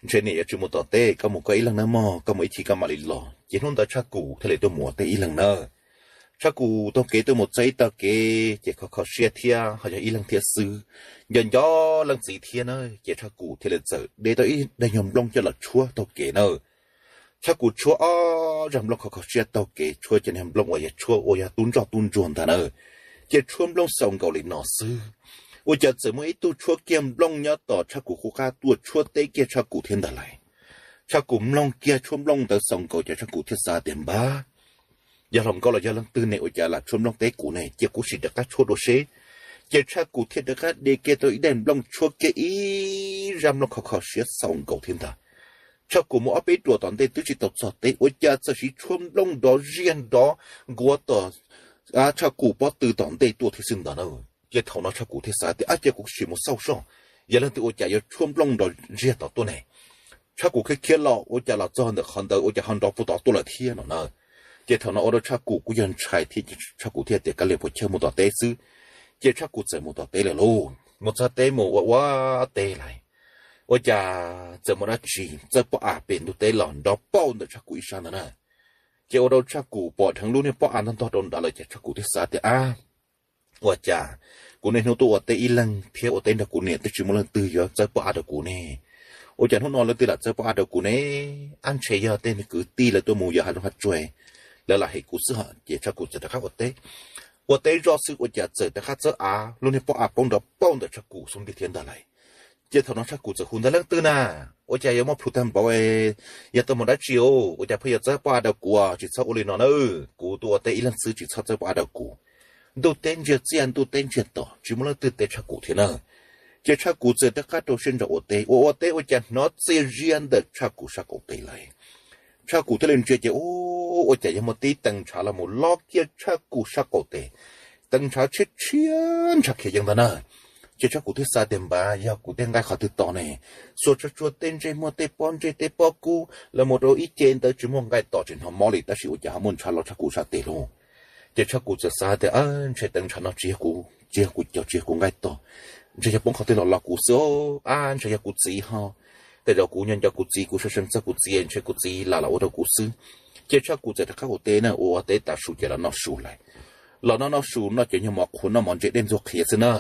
ntshe niam yuav tsis mus tom teb, koj mus koj ib leeg nawb mog, koj mus ib chim koj mam li los. Ces hnub ntawd Tshaj Kum thiaj li tuaj mus ua teb ib leeg na. Tshaj Kum taug kev tuaj mus txog ib tag kev ces kho kho siab thiab ho yog ib leeg thiab xwb, nco nco leej txiv thiab na. Ces Tshaj Kum thiaj li txawm de tau ib daim nyuag nplooj coj los tshuab taug kev na. Tshaj Kum tshuab ob zaj nplooj kho kho siab taug kev, tshuab cov niag nplooj uas yog tshuab uas yog tub ntsoj tub ntsuag ntag na. Ces tshuab nplooj xaus nkaus li no xwb, ua cas txawm muaj ib tug tshuab kiag nplooj nyob tom Tshaj Kum qub qab tuaj tshuab teb kiag Tshaj Kum thiab ntag lauj. Tshaj Kum mloog kiag tshuab nplooj ntawd xaus nkaus ces Tshaj Kum thiaj xav tias, npab, yog hluas nkauj los yog leej twg ne, ua cas lam tshuab nplooj teb kuv ne, cia kuv sim rov qab tshuab dua seb. Ces Tshaj Kum thiaj rov qab de kiag tau ib daim nplooj tshuab kiag ib zaj nplooj kho kho siab xaus nkaus thiab ntag. Tshaj Kum mus ob peb ruam tom ntej twb tsis tau txog teb, ua cas txawm siv tshuab nplooj nrov ziaj nrov nkuav tom Tshaj Kum pob tw tom ntej tuaj thiab xwb ntag na. Ces thaum no Tshaj Kum thiaj xav tias, ab, cia kuv sim mus xauj soj, yog leej twg ua cas yuav tshuab nplooj nrov ziaj tom tuaj ne. Tshaj Kum khiav khiav los ua cas los txog ntawm qhov ntawd ua cas ho nrov puag tod tuaj lawm thiab no na. Ces thaum no ua rau Tshaj Kum kuj yog ntshai thiab, ces Tshaj Kum thiaj tias, kav liam puas chawj, mus tom teb xwb. Ces Tshaj Kum txawm mus tom teb lawm lauj. Mus txog teb mus ua ua teb lawm, ua cas txawm muaj dab tsi txawb pob av pem ntug teb los nrov pauj ntawm Tshaj Kum ib sab ntawd na. Ces ua rau Tshaj Kum pom dheev lub niag pob av ntog ntog rau nrad lawm ces Tshaj Kum thiaj xav tias, ab, ua cas kuv niaj hnub tuaj ua teb ib leeg thiab ua teb nrog kuv niam twb tsis muaj leej twg yuav txawb pob av rau kuv ne, ua cas hnub no leej twg lam txawb pob av rau kuv ne? Ab, ntshe yog tej kwv tij lawv tuaj mus yos hav zoov hav tsuag, lawv lam hem kuv xwb hos. Ces Tshaj Kum txawm rov qab ua teb. Ua teb zoj xwb ua cas txawm rov qab txawb av, lub niag pob av poob nrov pauj ntawm Tshaj Kum xub ntiag thiab ntag lauj. Ces thaum no Tshaj Kum txawm hu ntag, leej twg na? Ua cas yuav muaj plhus tag npaum, yog tuaj mus dab tsi os? Ua cas pheej yuav txawb pob av rau kuv? Tsis txhob ua li no na, kuv tuaj ua teb ib leeg xwb tsis txhob txawb pob av rau kuv. Ntuj teb ntsiag txiaj ntuj teb ntsiag to, tsis muaj leej twg teb Tshaj Kum thiab na. Ces Tshaj Kum txawm rov qab rau siab ntso ua teb, ua ua teb ua cas hnov txias zias ntawm Tshaj Kum sab qaum teb lawm. Tshaj Kum thiaj li ntsia ces, ua cas yog muaj tib teev ntshav los mus lob kiag Tshaj Kum sab qaum teb. Teev ntshav tshiab tshiab ntshav khiav yees ntag na. Ces Tshaj Kum thiaj xav tias, npab, yog kuv tej nqaij qhov twg to ne? Xuas tsuag tsuag tej ntsej muag tej pob ntseg tej pob kub los mus rau ib ce ntawd tsis muaj nqaij tom tsis hnov mob li, tab sis ua cas ho muaj ntshav los Tshaj Kum sab tes lauj? Ces Tshaj Kum txawm xav tias, ntshe teev ntshav no tsis yog kuv, tsis yog kuv cog, tsis yog kuv nqaij to, ntshe yog poob qhov twg los los kuv xwb. Ab, ntshe yog kuv txiv ho, tej zaum kuv nyob nco kuv txiv, kuv sawv tsees txog kuv txiv, ntshe kuv txiv lam los ua rau kuv xwb. Ces Tshaj Kum txawm rov qab ua teb na, ua ua teb tav su ces los noj su lawm. Los noj noj su, noj cov nyuag mov qhuav, noj mov ntse dej ntxuag qhiav xwb na.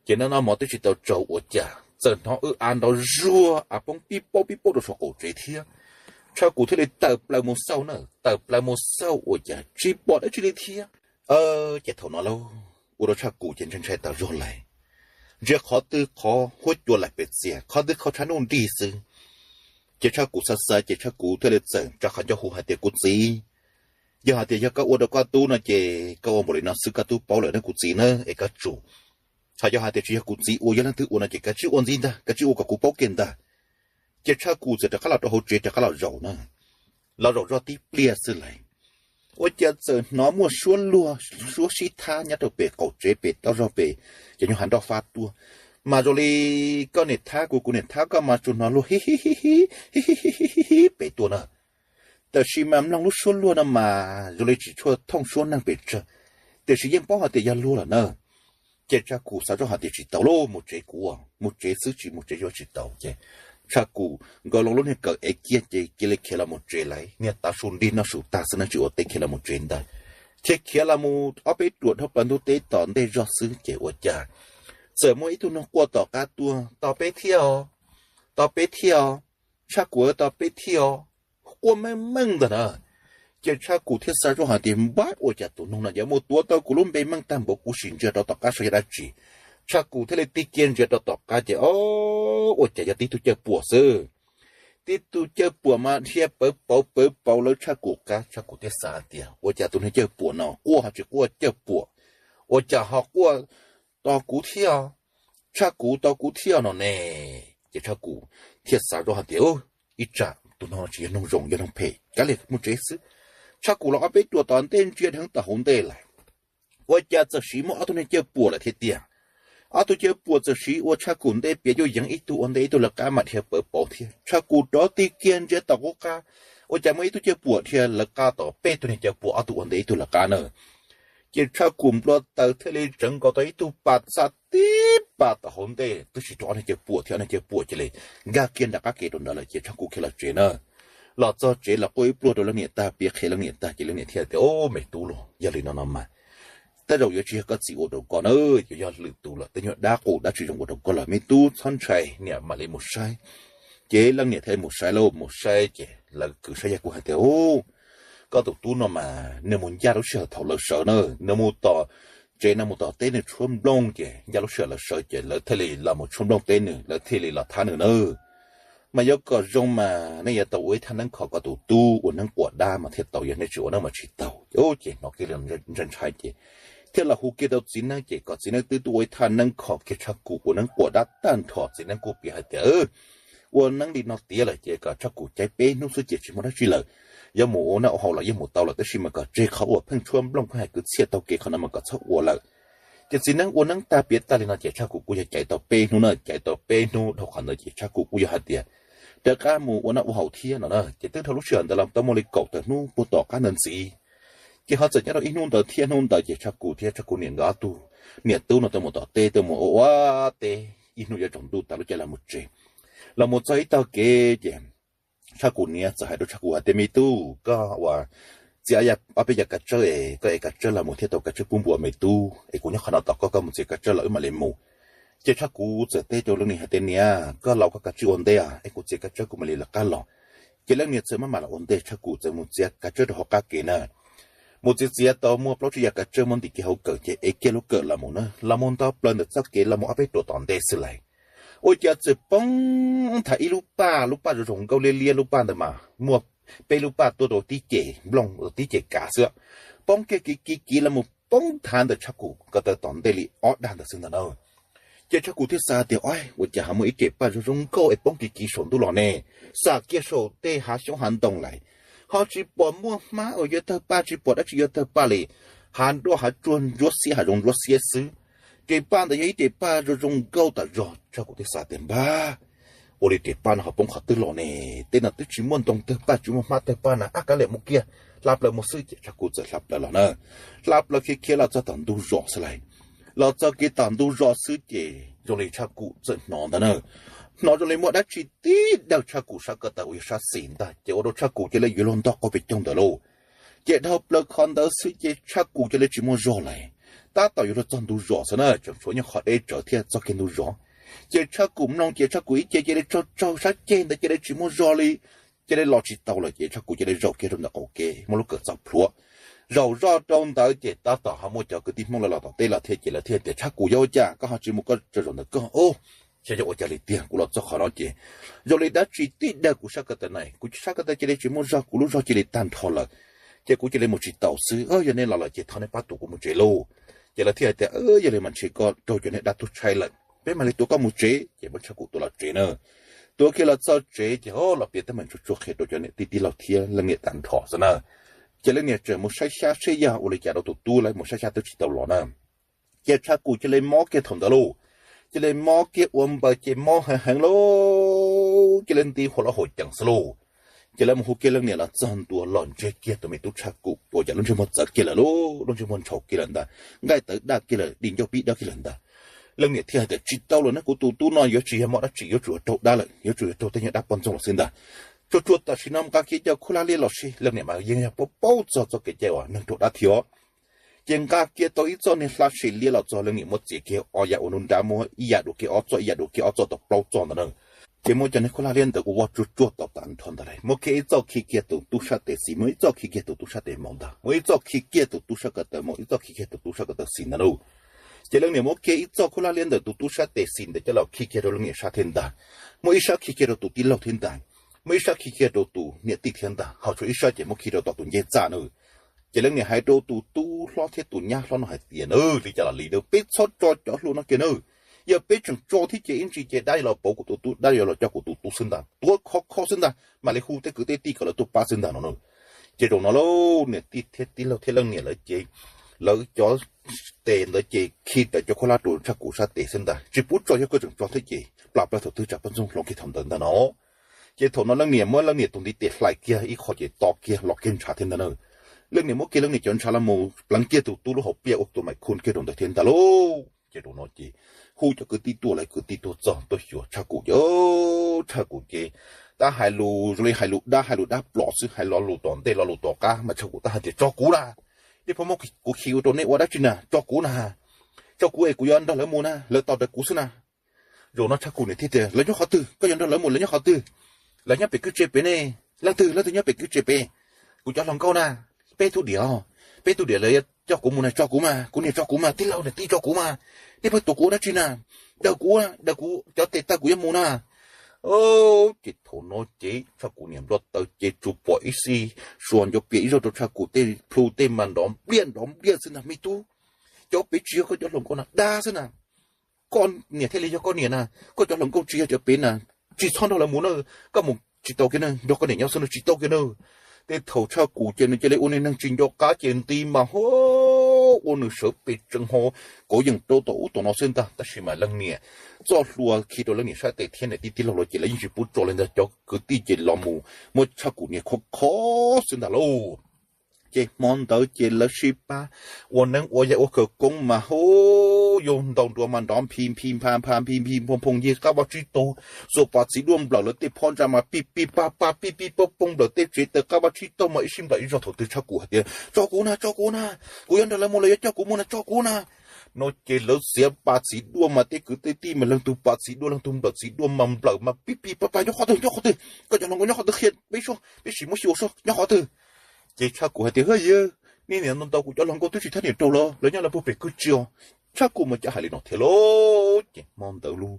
Ces noj noj mov twb tsis tau tsaus ua cas txawm hnov wb av nrov zuag, av poob pib paub pib paub rau saum qaum tsev thiab. Tshaj Kum thiaj li tawm plaws mus xauj na, tawm plaws mus xauj ua cas tsis pom dab tsi li thiab. Ces thaum no lauj, ua rau Tshaj Kum ces ntshai ntshai tas zog lawm. Ntsia qhov twg qhov huab cua laim pes txias, qhov twg qhov tshav ntuj nrig xwb. Ces Tshaj Kum xav xav ces Tshaj Kum thiaj li txawm tsa qhov ncauj hu hais tias, kuv txiv, Yog hais tias yog koj ua rau koj tub no ces koj ua npaum li no xwb koj tub paub lawm nawb kuv txiv na, es koj tsum. Hos yog hais tias tsis yog kuv txiv ua, yog leej twg ua no ces koj tsij ua ntxiv ntag, koj tsij ua kom kuv paub kiag ntag. Ces Tshaj Kus txawm rov qab los rau hauv tsev rov qab los zaum na, los zaum zoj tib pliag xwb lawm, ua cas txawm hnov muaj suab luag, suab sib thab nyob rau pem qaum tsev pem taub zog pem cov nyuag hav nroj fab tuaj. Mas zoo li koj niam thab kuv, kuv niam thab koj mas tsuas hnov luag hi hi hi hi hi hi hi pem tuaj na. Tab sis mas mloog lub suab luag no mas zoo li tsis tshua thooj suab neeg pes tsawg, tiam sis yeej paub hais tias yog luag lawm na. Ces Tshaj Kus xav zoj hais tias tsis tau lauj, mus tsev kuv, mus tsev xwb tsis mus tsev yuav tsis tau. Ces Tshaj Kus nkaus loo lub niag kawm ev kiag ces cia li khiav los mus tsev lawm, niag tav su nrig noj su tag xwb na tsis ua teb khiav los mus tsev ntag. Thiaj khiav los mus ob peb ruam dhau plaws ntug teb tom ntej zog xwb ces ua cas txawm muaj ib tug noog quaj tom qab tuaj, tos peb thiab os, tos peb thiab os, Tshaj Kus tos peb thiab os, quaj meej meej ntag na. Ces Tshaj Kus thiaj xav zoj hais tias npab ua cas tus noog no yuav mus tuav tau kuv lub npe meej tag npaum, kuv sim ntsia rau tom qab saib yog dab tsi. Tshaj Kus thiaj li tig kiag ntsia rau tom qab ces o, ua cas yog tib tug cawj puam xwb. Tib tug cawj puam mas dhia pawv pauv pawv pauv lawv Tshaj Kus qab. Tshaj Kus thiaj xav hais tias ua cas tus niag cawj puam no quaj ho tsis quaj cawj puam, ua cas ho quaj tos kuv thiab, Tshaj Kus tos kuv thiab no ne. Ces Tshaj Kus thiaj xav zoj hais tias ib tsam tus noog tsis yog noog zoo, yog noog phem, kav liam mus tsev xwb. Tshaj Kus los ob peb ruam tom ntej ntsia dheev tom hauv ntej lawm, ua cas txawm siv muaj ob tug niag cawj puam lawm thiab tiag. Ob tug cawj puam txawm siv ua Tshaj Kus ntej piav yuj yeev, ib tug ua ntej ib tug lawv qab mas dhia pawv pauv thiab. Tshaj Kus rov tig kiag ntsia tom qub qab, ua cas muaj ib tug cawj puam dhia lawv qab tom peb tug niag cawj puam ob tug ua ntej ib tug lawv qab na. Ces Tshaj Kus nplua taws thiaj li tseev nkaus tau ib tug pas xa tib pas tom hauv ntej twb tsis raug ob niag cawj puam thiab, ob niag cawj puam cia li nkag kiag nram qab kev rau ntawd lawm ces Tshaj Kus khiav los tsev na. Los txog tsev los quaj ib pliag rau leej niam tag, piav qhia leej niam tag ces leej niam thiaj tias o, me tub los yog li no no mas tej zaum yuav tsis yog koj txiv ua rau koj na, yuav yog lwm tus lawm, tej nyuag dab qus dab tsi zoo ua rau koj lawm, me tub txhob ntshai, niam mam li mus saib. Ces leej niam thiaj mus saib lauj, mus saib ces lawv kwv saib yog kuj hais tias u, koj tus tub no mas nws mus ncaj lub sij hawm thaum lawv sawv na, nws mus tom tsev no mus tom teb nws tshuab nplooj ces ncaj lub sij hawm lawv sawv ces lawv thiaj li los mus tshuab nplooj teb nws, lawv thiaj li los thab nws na. Mas yuav kom zoo mas nej yuav tau ua ib thaj neeb kho koj tus tub, ua neeb quas dab mas thiaj tau, yog nej tsis ua neeb mas tsis tau. Ces hnov kiag li ntshai ntshai ces thiaj los hu kiag tau txiv neeb ces kom txiv neeb twb tuaj ua ib thaj neeb kho kiag Tshaj Kus ua neeb quas dab tag nrho. Txiv neeb kuj piav hais tias ua neeb li no tiav lawm ces kom Tshaj Kus caiv peb hnub xwb ces tsis muaj dab tsi lawm, yuav mus ua noj ua haus los yeej mus tau lawm tab sis mas kom tseg qhov uas pheej tshuab nplooj pheej hais kwv txhiaj taug kev qhov no mas kom txhob ua lawm. Ces txiv neeb ua neeb tag piav tag li no ces Tshaj Kus kuj yog caiv tau peb hnub na, caiv tau peb hnub dhau qhov ntawd ces Tshaj Kus kuj yog hais tias rov qab mus ua noj ua haus thiab no na. Ces twb dhau lub sij hawm ntawd los tau muaj li kaum tawm hnub puag tom qab ntawd ntxiv. Ces ho txawm nyob rau ib hnub ntawd thiab hnub ntawd ces Tshaj Kus thiab Tshaj Kus niam nkawd ob tug niam tub no tau mus tom teb, tau mus ua ua teb ib hnub yuav tsaus ntuj tas lub caij los mus tsev. Los mus txog ib tog kev ces Tshaj Kus niam txawm hais rau Tshaj Kus hais tias me tub, koj ua txiav ob peb yav kav tsawb es koj ev kav tsawb los mus thiaj tau kav tsawb pub npua me tub es kuv nyob qhov no tos koj, koj mus txiav kav tsawb los wb mam li mus. Ces Tshaj Kus txawm teb rau leej niam hais tias niam, koj laus koj kav tsij ua ntej es kuv txiav kav tsawb kuv mam li lawv qab los. Ces leej niam txawm maj mam los ua ntej, Tshaj Kus txawm mus txiav kav tsawb rau hauv qab kev na. Mus txiav txiav tau muaj plaub tsib yav kav tsawb muab ntim kiag hauv kawm ces ev kiag lub kawm los mus na, los mus nto plaws ntawm txoj kev los mus ob peb ruam tom ntej xwb lawm, ua cas txawm poob thav ib lub paj, lub paj zoo zoo nkauj liab liab, lub paj ntawd mas muaj peb lub paj tuaj rau tib ceg nplooj tib ceg kav xwb. Poob kiag kiv kiv kiv los mus poob thav ntawm Tshaj Kus ko taw tom ntej li ob dag ntawd xwb ntag na. Ces Tshaj Kus thiaj xav tias o, ua cas ho muaj ib ceg paj zoo zoo nkauj es poob kiv kiv saum ntuj los ne, xam kiag saum tej hav xyoob hav ntoo lawm, ho tsis pom muaj hmab uas yuav tawg paj, tsis pom dab tsi yuav tawg paj li, hav nroj hav tsuag ntsuab xiab hav zoov ntsuab xiab xwb. Ceg paj ntawd yog ib ceg paj zoo zoo nkauj tas zog. Tshaj Kus thiaj xav tias npab, ua li ceg paj no ho poob qhov twg los ne, tej no twb tsis muaj ntoo tawg paj tsis muaj hmab tawg paj na, ab kav liam mus kiag, hla plaws mus xwb. Ces Tshaj Kus txawm hla plaws los na, hla plaws khiav khiav los txog tom ntug zos xwb lawm. Los txog kev tom ntug zos xwb ces zoo li Tshaj Kus txawm hnov ntag na, hnov zoo li muaj dab tsi tib daws Tshaj Kus sab ko taw uas yog sab xis ntag ces ua rau Tshaj Kus cia li yuav luag ntog qaug pes coog ntawd lauj. Ces dhau plaws qhov ntawd xwb ces Tshaj Kus cia li tsis muaj zog lawm. Tab tom yuav luag txog ntug zos xwb na, tseem tshuav nyob qhov deb tsawv thiaj txog kiag ntug zos. Ces Tshaj Kus mloog ces Tshaj Kus ib ce cia li tsaug tsaug sab ceg ntawd cia li tsis muaj zog li, cia li los tsis tau lawm ces Tshaj Kus cia li zaum kiag rau ntawm qaum kev muab lub kawm txoj plhuav zaum zoj rau ntawd ces tab tom ho muaj cov kwv tij Hmoob lawv los tom teb los thiab ces lawv thiaj tias Tshaj Kus yog ua cas koj ho tsis mus koj tsaws zaum ntawm koj os. Xyov yog ua cas li tiag, kuv los txog qhov no ces zoo li dab tsi tib daws kuv sab ko taw na, kuv sab ko taw cia li tsis muaj zog, kuv lub zog cia li tag nrho lawm. ces kuv cia li mus tsis taus xwb. Yog nej los lawm ces thov nej pab tuav kuv mus tsev lauj. Ces lawv thiaj hais tias, Yog li mas ntshe koj raug cov niag dab tuag tshaib lawm, peb mam li tuav koj mus tsev. Ces muab Tshaj Kuv tuav los tsev na. Tuav kiag los txog tsev ces ho los piav teeb meem tsuag tsuag qhia rau cov niam tij tij laug thiab leej niam tag nrho xwb na. Ces leej niam tseem mus saib xyab seb yog ua li cas rau tus tub lawm, mus saib xyab twb tsis tau los na. Ces Tshaj Kuv cia li mob kiag thaum ntawd lauj. Cia li mob kiag ua npaws ces mob heev heev lauj, cia li nti hua loj hua cees xwb lauj. Ces lawv mus hu kiag leej niam los txog ntua los ntseg kiag tus me tub Tshaj Kuv ua cas lub ntsej muag txawv kiag lawm lauj, lub ntsej muag ntshaus kiag lawm ntag, nqaij tawv daj kiag lawm, di ncauj pib dawb kiag lawm ntag. Leej niam thiaj hais tias, Tsis tau lawm na, kuv tus tub no yuav tsis yog mob dab tsi, yuav tsum yog raug dab lawm, yuav tsum yog raug tej nyuag dab poj ntxoog los xwb ntag. Tsuag tsuag tam sim no nqa kiag cov khaub hlab liab los sis leej niam mas yeej yog paub paub txog txoj kev cai uas neeg raug dab thiab. Ces nqa kiag tau ib txoj niag hlab sim liab los txog, leej niam muab txiav kiag ob yam ua nruab nrab, muab ib yam dua kiag ob txoj, ib yam dua kiag ob txoj tau plaub txoj ntawd na. Ces muab cov niag khaub hlab liab ntawd ua voj tsuag tsuag tau tag nrho ntawd, muab kiag ib txoj khi kiag tus tub sab tes xis, muab ib txoj khi kiag tus tub sab tes maum ntag, muab ib txoj khi kiag tus tub sab ko taw maum, ib txoj khi kiag tus tub sab ko taw xis ntag lauj. Ces leej niam muab kiag ib txoj khaub hlab liab ntawm tus tub sab tes xis ntawd coj los khi kiag rau leej niam sab thiab ntag, muab ib sab khi kiag rau tus tij laug thiab ntag, muab ib sab khi kiag rau tus niam tij thiab ntag, ho tshuav ib sab ces muab khi rau tom tus ncej txaj na. Ces leej niam hais rau tus tub hlob thiab tus nyab hlob no hais tias, Nws li cas los li, peb txhob tso cov hluas no kiag nawb. Yog peb tseem tso thiab ces ib ntsis ces dab los pauv kuv tus tub, dab yuav los coj kuv tus tub xwb ntag, tuav khov kho xwb ntag, mam li hu tej kwv tej tij kom lawv tuaj pab xwb ntag no na. Ces zaum no lauj, niam tij thiab tij laug thiab leej niam lawv ces lawv cov tes ntawd ces khi rawv cov khaub hlab rau Tshaj Kuv sab tes xwb ntag, tsis pub tso, yog koj tseem tso thiab ces plam plaws thaum twg tsam poj ntxoog hloov kiag thaum ntawd ntag no. Ces thaum no leej niam muab leej niam tus ntiv tes hlais kiag ib qho ces to kiag los kiag ntshav thiab ntag na. Leej niam muab kiag leej niam cov ntshav los mus pleev kiag tus tub lub hauv pliaj ua tus maim khu kiag rau ntawd thiab ntag lauj. Ces zaum no ces hu cov kwv tij tuaj, lawv kwv tij tuaj txog tuaj xyuas Tshaj Kuv ces, Tshaj Kuv ces tab hais lus zoo li hais lus dab, hais lus dab plos xwb, hais lo lus tom ntej lo lus tom qab mas Tshaj Kuv tab hais tias, Tso kuv na, nej pheej muab kuv khi ua rau nej ua dab tsi na, tso kuv na, tso kuv es kuv yuav nrog lawv mus na, lawv tos rawv kuv xwb na. Zaum no Tshaj Kuv niam thiaj tias, Lawv nyob qhov twg? Koj yuav nrog lawv mus lawv nyob qhov twg? Lawv nyob pem kwj tse pem ne. Leej twg, leej twg nyob pem kwj tse pem? Kuv cov hluas nkauj na, peb tug diam, peb tug diam lawv yuav coj kuv mus na, tso kuv mas, kuv niam tso kuv mas, tij laug niam tij tso kuv mas, nej pheej tuav kuv ua dab tsi na? Daws kuv, daws kuv cov tes taw kuv yuav mus na. Ces thaum no ces Tshaj Kuv niam nplo taws ces tsuas pom ib xib suas ncuav pias ib zaug rau Tshaj Kuv tej plhu tej mas nrov npliaj nrov npliaj xwb ntag, Me tub, cov pem tsis yog koj cov hluas nkauj na, dab xwb na. Koj niam thiaj li yog koj niam na, koj cov hluas nkauj tsis yog cov pem na, tsis txhob nrog lawv mus na, koj mus tsis tau kiag na, nrog koj niam nyob xwb na, tsis tau kiag na. Tej thaum Tshaj Kuv ces nws cia li ua niag neeg tsis nco qab ces nti mas ho ua nws sawv pes tsees ho kauv yeem rau tom ub tom no xwb ntag. Tab sis mas leej niam txoj hlua khi rau leej niam sab tes thiab niam tij tij laug lawv ces lawv yeej tsis pub tso li ntag, cov kwv tij ces los mus muab Tshaj Kuv niam khov kho xwb ntag lauj. Ces hmo ntawd ces lawv sib pab ua neeb ua yaig ua khawv koob mas ho yug ntaus nruas mas nrov nphi nphi npha npha nphi nphi nphoo nphoo ncig qab vaj tsib taug, xuas pas txiv duaj nplawm lawv tej phab ntsa mas pij pij paj paj pij pij poj poj nplawm tej tsev taws qab vaj tsib taug mas ib sij nplawm ib zaug thaum twg Tshaj Kuv hais tias, Tso kuv na, tso kuv na, kuv yuav nrog lawv mus, lawv yuav coj kuv mus na, tso kuv na. No ces lawv txiav pas txiv duaj mas tej kwv tej tij mas leej twg pas txiv duaj leej twg nplawm txiv duaj mas nplawm mas pij pij paj paj, Nyob qhov twg, nyob qhov twg? Koj cov hluas nkauj nyob qhov twg? Qhia peb sua, peb sim muab xyuas sua, nyob qhov twg? Ces Tshaj Kuv hais tias, Hwj yawg, nej niam ntau ntau kuv cov hluas nkauj twb tsis thab niam raug los, lawv nyob lawv puag pem kwj tse os. Tshaj Kuv mas cov hais li no thiab lauj. Ces hmo ntawd lauj,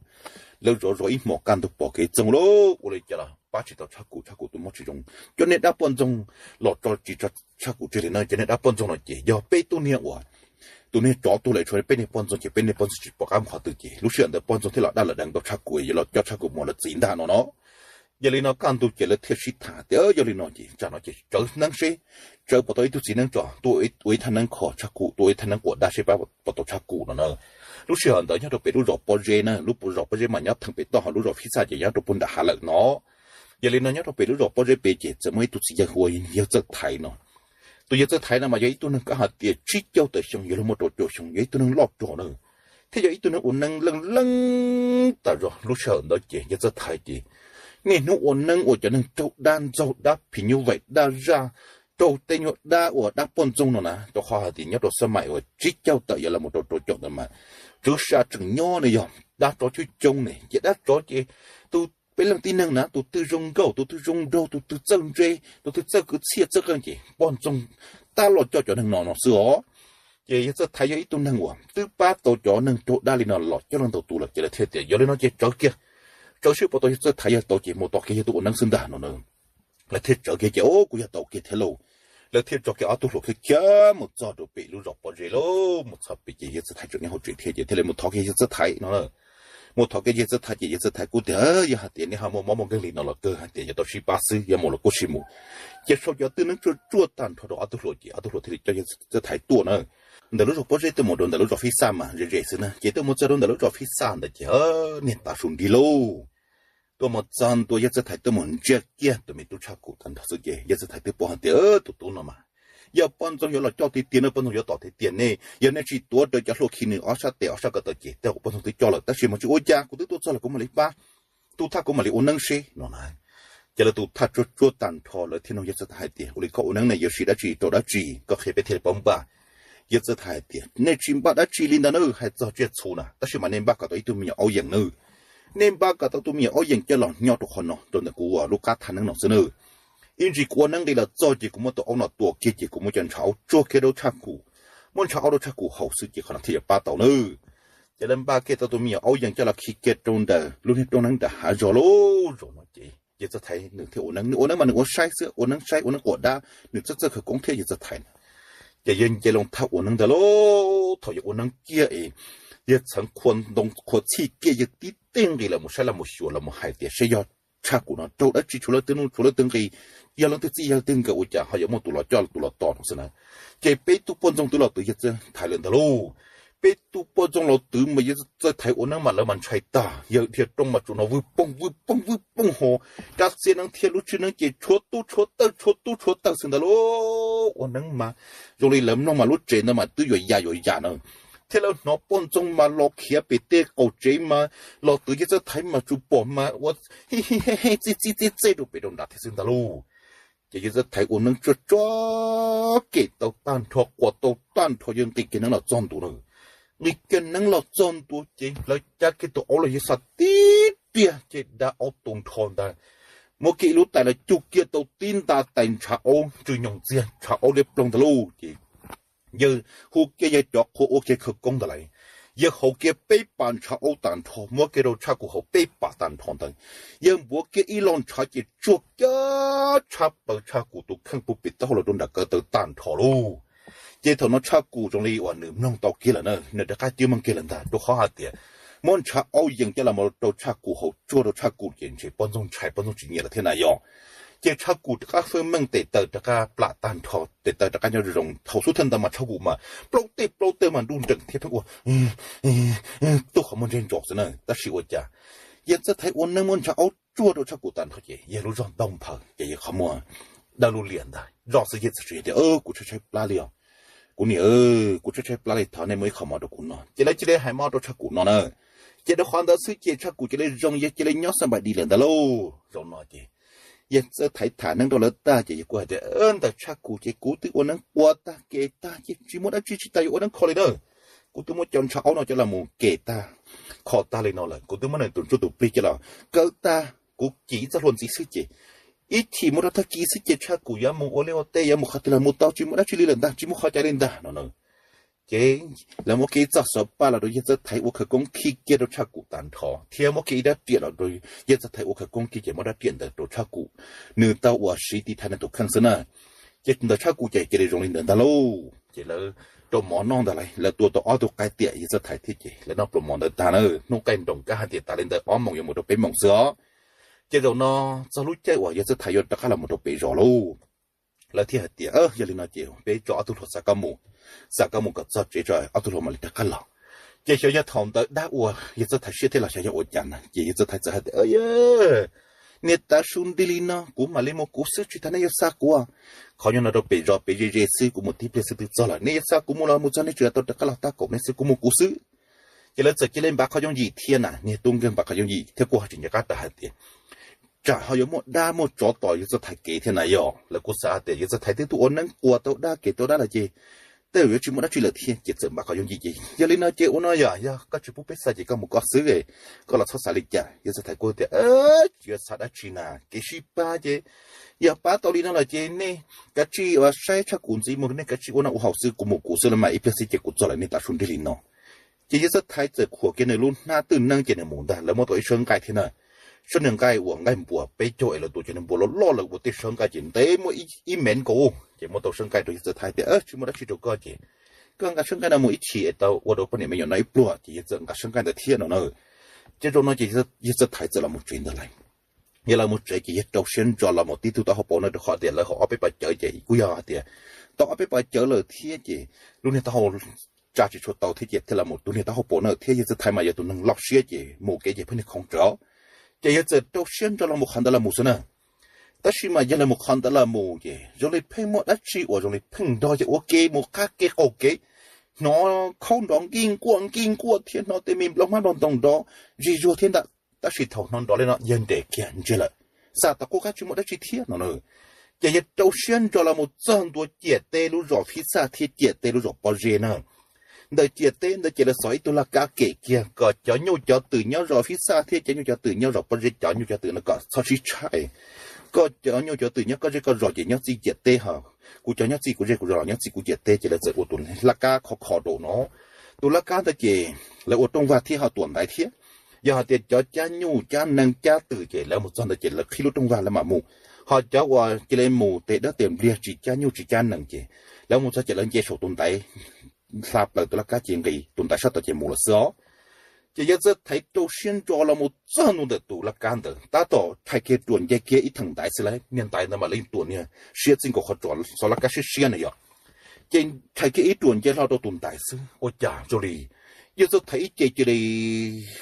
lawv zov zov ib hmos kaj ntug pom kev txoog lauj, ua li cas los pab tsis tau Tshaj Kuv, Tshaj Kuv tus mob tsis zoo. Cov niag dab poj ntxoog los tso tsis tso Tshaj Kuv tseg li na. Cov niag dab poj ntxoog no ces yog peb tug niag uas tus niag tsov tuag lawm tshuav peb niag poj ntxoog ces peb niag poj ntxoog tsis pom qab mus qhov twg ces lub sij hawm ntawd poj ntxoog thiaj los dab lawv deev tau Tshaj Kuv yuav los coj Tshaj Kuv mus lawv txiv ntag no no. Yog li no kaj ntug ces lawv thiaj sib tham tias, Yog li no ces tsam no ces tsawv neeb seb, tsawv pom tau ib tug txiv neeb tso, tuaj ua ib thaj neeb kho Tshaj Kuv, tuaj ua ib thaj neeb quas dab seb pab pom tau Tshaj Kuv no na. Lub sij hawm ntawd nyob rau pem lub zos Pob Zeb na, lub zos Pob Zeb mas nyob theem pem toj, ho lub zos Fib Xaj ces nyob rau puag nram hav lawm no. Yog li no nyob rau pem lub zos Pob Zeb pem ces txawm muaj ib tug txiv yawg hu ua yawg Txawj Thaiv no. Tus yawg Txawj Thaiv no mas yog ib tug neeg kab hais tias tsib caug tawm xyoo yuav luag muaj rau caum xyoo, yog ib tug neeg loj rog na. Thiab yog ib tug neeg ua neeb leej leej tas zog. Lub sij hawm ntawd ces yawg Txawj Thaiv ces niaj hnub ua neeb ua cov neeg raug dab ntxaug dab phim nyuj vaim dab zaj, raug tej nyuag dab uas dab poj ntxoog no na, rau qhov hais tias nyob rau xab maim uas tsib caug tawm yuav los mus rau rau caum ntawd mas tswv sa tseem nyob ne, yog dab tsov coob coob ne, ces dab tsov ces tus peb leej tib neeg na, tus twg zoo nkauj, tus twg zoo nraug, tus twg txawj ntse, tus twg txawj kwv txhiaj txawj qeej ces poj ntxoog tab los coj cov neeg no no xwb os. Ces yawg Txawj Thaiv yog ib tug neeg uas twb pab tau cov neeg raug dab li no los coob leej ntau tus lawm ces lawv thiaj tias, Yog li no ces tsawv kiag, tsawv seb puas tau yawg Txawj Thaiv, yog tau ces mus tos kiag yawg tuaj ua neeb xwb ntag no na. Lawv thiaj tsawv kiag ces, O, kuj yog tau kiag thiab lauj. Lawv thiaj tso kiag ob tug hluas khiav khiav mus txog rau pem lub zos pob zeb lauj. Mus txog pem ces yawg Txawj Thaiv tseem nyob hauv tsev thiab ces thiaj li mus thov kiag yawg Txawj Thaiv no. Mus thov kiag yawg Txawj Thaiv ces yawg Txawj Thaiv kuj tias, Yog hais tias nej ho muaj mob muaj nkeeg li no los kawg hais tias yuav tau sib pab xwb, yuav mus los kuj sim mus. Ces sau cov tib neeg tsuaj tsuaj tag nrho rau ob tug hluas ces ob tug hluas thiaj li coj yawg Txawj Thaiv tuaj na. Ntawm lub zos pob zeb tuaj mus rau ntawm lub zos Fib Xaj mas ze ze xwb na. Ces tuaj mus txog rau ntawm lub zos Fib Xaj ntawd ces niag tav su nrig lauj, tuaj mus txog ntua yawg Txawj Thaiv tuaj mus ntsia kiag tus me tub Tshaj Kum tag nrho xwb ces yawg Txawj Thaiv twb pom hais tias tus tub no mas yog poj ntxoog yuav los coj tiag tiag no, poj ntxoog yuav tom tiag tiag ne. Yog nej tsis tuav rawv cov hlua khi nws ob sab tes ob sab ko taw ces tej zaum poj ntxoog twb coj lawm, tab sis mas tsis ua cas, kuv twb tuaj txog los kuv mam li pab, tub thaj kuv mam li ua neeb seb no na. Ces lawv tus thaj tsuaj tsuaj tag nrho lawv thiaj nug yawg Txawj Thaiv hais tias, Ua li koj ua neeb ne yuav siv dab tsi rau dab tsi koj qhia peb thiaj li paub npaj? Yawg Txawj Thaiv hais tias, Nej tsis npaj dab tsi li ntag nawb, hais txog tsiaj txhu na, tab sis mas nej npaj kom tau ib tug me nyuam aub yeem nawb. Nej npaj kom tau tus me nyuam aub yeem coj los nyob rau qhov no rau ntawm kuv lub qab thaj neeb no xwb nawb. Ib ntsis kuv ua neeb li los txog ces kuv muab tus aub no tua kiag ces kuv muab cov ntshav aub tsuag kiag rau Tshaj Kum, muab ntshav aub rau Tshaj Kum haus xwb ces qhov no thiaj yuav pab tau nawb. Ces lawv npaj kiag tau tus me nyuam aub yeem coj los khi kiag rau ntawm lub niag rooj neeb nram hav zog lauj. Zaum no ces yawg Txawj Thaiv nws thiaj ua neeb, nws ua neeb mas nws ua saib xwb, ua neeb saib ua neeb quas dab, nws txawj txawj khawv koob thiab yawg Txawj Thaiv na. Ces yawg nce loo thaj ua neeb ntag lauj. Thaum yawg ua neeb kiag es yawg txheev qhua ntoo qhua txhij kiag, yawg tib teg nqis los mus saib los mus xyuas los mus hais tias seb yog Tshaj Kum no raug dab tsi, tshuav leej twg nuj tshuav leej twg nqis, yog leej twg txij yog leej twg nkawm, ua cas ho yuav muaj tus los coj tus los tom no xwb na. Ces peb tug poj ntxoog twb los twv yawg Txawj Thaiv lawm ntag lauj. Peb tug poj ntxoog los twv mas yawg Txawj Thaiv ua neeb mas lawv mas ntshai tag, yawg dhia rooj mas tsuas hnov vwj poog vwj poog vwj poog ho, rab txiab neeb thiab lub tswb neeb ces tshuav tub tshuav tawj tshuav tub tshuav tawj xwb ntag lauj. Ua neeb mas zoo li lawv mloog mas lub tsev ntawd mas twb yuav ya yuav ya na. Thiab lawv hnov poj ntxoog mas los khiav pem tej qaum tsev mas los twv yawg Txawj Thaiv mas tsuas pom mas ua hij hij hij hij txij txij txij txej rau pem rau nrad thiab xwb ntag lauj. Ces yawg Txawj Thaiv ua neeb tsuag tsuag kem tau tag nrho quas tau tag nrho yawg nqis kiag neeb los txog ntua na. Nqis kiag neeb los txog ntua ces lawv cab kiag tus aub los yawg xa tib riag ces dab aub tu nrho ntag. Muab kiag ib lub tais los cug kiag tau tib nta tais ntshav aub ntsws nyoos ntxiag ntshav aub liab ploog ntag lauj. Ces yawg hu kiag yawg cov qhua ua kiag khawv koob ntawd lawm. Yawg haus kiag peb pas ntshav aub tag nrho, muab kiag rau Tshaj Kum haus peb pas tag nrho ntawd. Yawg npuav kiag ib lo ntshav ces tsuag kiag tshab plaws Tshaj Kum tus kheej puag pem taub hau los rau nram kaw taw tag nrho lauj. Ces thaum no Tshaj Kum zoo li uas nws mloog tau kiag lawm na, nws rov qab cwb meej kiag lawm ntag, rau qhov hais tias muab ntshav aub yees coj los mus rau Tshaj Kum haus tsuag rau Tshaj Kum ces ntshe poj ntxoog ntshai poj ntxoog tsis nyiam lawm thiab na yom. Ces Tshaj Kum rov qab feeb meej tes taw rov qab plam tag nrho, tes taw rov qab nyob zoo zoo, thaum xub thawj ntawd mas Tshaj Kum mas plaub tej plaub tej mas nruj nreem thiab pheej ua tuaj qhov muag ntseg ntsos xwb na. Tab sis ua cas yawg Txawj Thaiv ua neeb muab ntshav aub tsuag rau Tshaj Kum tag nrho ces yawg lub zog ntaug nphaws ces yawg qhov muag dawb lub liam ntag, zoj xwb yawg txawm hais tias, Kuv tshaib tshaib plab li os, kuv niam, kuv tshaib tshaib plab li, thov nej muab ib qho mov rau kuv noj. Ces lawv cia li hais mov rau Tshaj Kum noj na. Ces rau qhov ntawd xwb ces Tshaj Kum cia li zoo, yawg cia li nyob xab npais di lawm ntag lauj. Zaum no ces yawg Txawj Thaiv tham neeb rau lawv tag ces yawg kuj hais tias, Ntawm Tshaj Kum ces kuv twb ua neeb quas tag kev tag ces tsis muaj dab tsi tsis tas yuav ua neeb kho li na. Kuv twb muab cov ntshav aub no coj los mus kev tag, kho tag li no lawm, kuv twb muab nws tus ntsuj tus plig coj los kawm tag, kuv cim ib txoj hlua ntxiv xwb ces ib chim mus rau tag kis xwb ces Tshaj Kum yuav mus ua liaj ua teb yuav mus qhov twg los mus tau, tsis muaj dab tsi li lawm ntag, tsis muaj qhov cai li ntag no na. Ces lawv muab kiag ib txoj xov paj los rau yawg Txawj Thaiv ua khawv koob khi kiag rau Tshaj Kum tag nrho thiab muab kiag ib rab riam los rau yawg Txawj Thaiv ua khawv koob kiag ces muab rab riam ntawd rau Tshaj Kum, nws tau ua siv tiv thaiv nws tus kheej xwb na. Ces ntawm Tshaj Kum ces cia li zoo li ntawd ntag lauj. Ces lawv rau mov noj ntag lauj, lawv tua tau ob tug qaib tiam yawg Txawj Thaiv thiab ces lawv noj pluas mov ntawd tag na, hnub qaij nroos kab hais tias tas li ntawd ob moos yuav mus rau peb moos xwb os. Ces zaum no txog lub caij uas yawg Txawj Thaiv yuav rov qab los mus rau pem zos lauj, lawv thiaj hais tias, Yog li no ces peb tso ob tug hluas xa koj mus, xa koj mus kom txog tsev tso ob tug hluas mam li rov qab los. Ces xyov yog thaum ntawd dab ua yawg Txawj Thaiv siab thiab los xyov yog ua cas na ces yawg Txawj Thaiv txawm hais tias, Niag tav su nrig li no kuv mam li mus kuv xwb, tsis tas nej yuav xa kuv. Qhov nyob no rau pem zos pem ze ze xwb, kuv mus tib pliag xwb twb txog lawm, nej yuav xa kuv mus los mus txog nej tseem tau rov qab los tab kaum nej xwb, kuv mus kuv xwb. Ces lawv txawm cia li npav qhov yooj yim thiab na, niag tub nkeeg npav qhov yooj yim thiab kuj ho tsis nco qab rau hais tias tsam ho yuav muaj dab muaj tsov tom yawg Txawj Thaiv kev thiab na yom. Lawv kuj xav hais tias yawg Txawj Thaiv twb tuaj ua neeb quas tau dab kev tau dab lawm ces tej zaum yuav tsis muaj dab tsi lawm thiab ces txawm npav qhov yooj yim ces, Yog li no ces ua no yom, yog koj tsis pub peb xa ces koj mus koj xwb, koj los txhob xav li cas. Yawg Txawj Thaiv kuj tias, Tsis yuav xav dab tsi na, kev sib pab ces yog pab tau li no lawm ces nej kav tsij ua saib Tshaj Kum ntxiv mus, nej kav tsij ua noj ua haus xwb, kuv mus kuv xwb, lawv mam ib pliag xwb ces kuv txog lawm, nej tav su nrig li no. Ces yawg Txawj Thaiv txawm khuam kiag nws lub hnab twj neeb ces nws mus ntag. Lawv muab tau ib sawb nqaij thiab na, sawb nws nqaij uas nqaij npua peb caug es lawv tua cov nws npua loj loj lawm ua tej sawb nqaij ces ntev muaj ib mev nkaus. Ces muab tau sab nqaij rau yawg Txawj Thaiv tias, Tsis muaj dab tsi rau koj ces koj nqa sab nqaij no mus ib chim es tau ua rau poj niam me nyuam no ib pluag. Ces yawg txawm nqa sab nqaij ntawd thiab no na. Ces zaum no ces yawg Txawj Thaiv txawm los mus tsev ntawd lawm. Yog los mus tsev ces yawg rau siab ntso los mus tib tug taub hau paus no rau qhov tias lawv haus ob peb pos cawv ces kuj yog hais tias tau ob peb pos cawv lawm thiab ces lub niag taub hau tsa tsis tshua tau thiab ces thiaj los mus tus niag taub hau paus no thiab. Yawg Txawj Thaiv mas yog tus neeg loj siab ces mus kev ces pheej niag khoov rawv. Ces yawg txawm rau siab ntso los mus qhov ntawd los mus xwb na. Tab sis mas yog los mus qhov ntawd los mus ces zoo li pheej muaj dab tsi uas zoo li pheej nrog yawg ua ke mus qab kev qaum kev, hnov khaub nrov nkij nkuaj nkij nkuaj thiab hnov tej me nplooj hmab nplooj ntoo nrov zig zuag thiab ntag. Tab sis thaum hnov nrov li no yawg nres kiag ntsiag lawm, xam tom qub qab tsis muaj dab tsi thiab no na. Ces yawg rau siab ntso los mus txog ntua ciam teb lub zos Fib Xaj thiab ciam teb lub zos Pob Zeb na. Ntawm ciam teb ntawd ces lawv xov ib tug laj kab kem kiag kom cov nyuj cov twm nyob zos Fib Xaj thiab cov nyuj cov twm nyob zos Pob Zeb, cov nyuj cov twm no kom txhob sib tshaj. Koj cov nyuj cov twm nyob koj zej koj zos ces nyob txij ciam teb ho, kuv cov nyob txij kuv zej kuv zos los nyob txij kuv ciam teb. Ces lawv txawm ua tus laj kab khov kho rau no. Tus laj kab ntawd ces lawv ua rooj vag thiab ho tuam ntaiv thiab. Yog hais tias cov cab nyuj cab nees cab twm ces lawv mus txog ntawd ces lawv qhib lub rooj vag lawv mam mus. Ho cov uas cia li mus tes dawb tes npliag tsis cab nyuj tsis cab nees ces lawv mus txog ces lawv nce saum tus ntaiv, hla plaws tus laj kab ces nqis tus ntaiv sab tod ces mus lawm xwb os. Ces yawg Txawj Thaiv rau siab ntso los mus txog ntua ntawm tus laj kab ntawd tab tom rhais kiag ruam nce kiag ib theem ntaiv xwb lauj, niag ntaiv ntawd mam li tuam niag siab txij nkaus qhov tsos, xov laj kab siab siab na yog. Ces rhais kiag ib ruam nce hlo rau tus ntaiv xwb ua cas zoo li yawg Txawj Thaiv ib ce cia li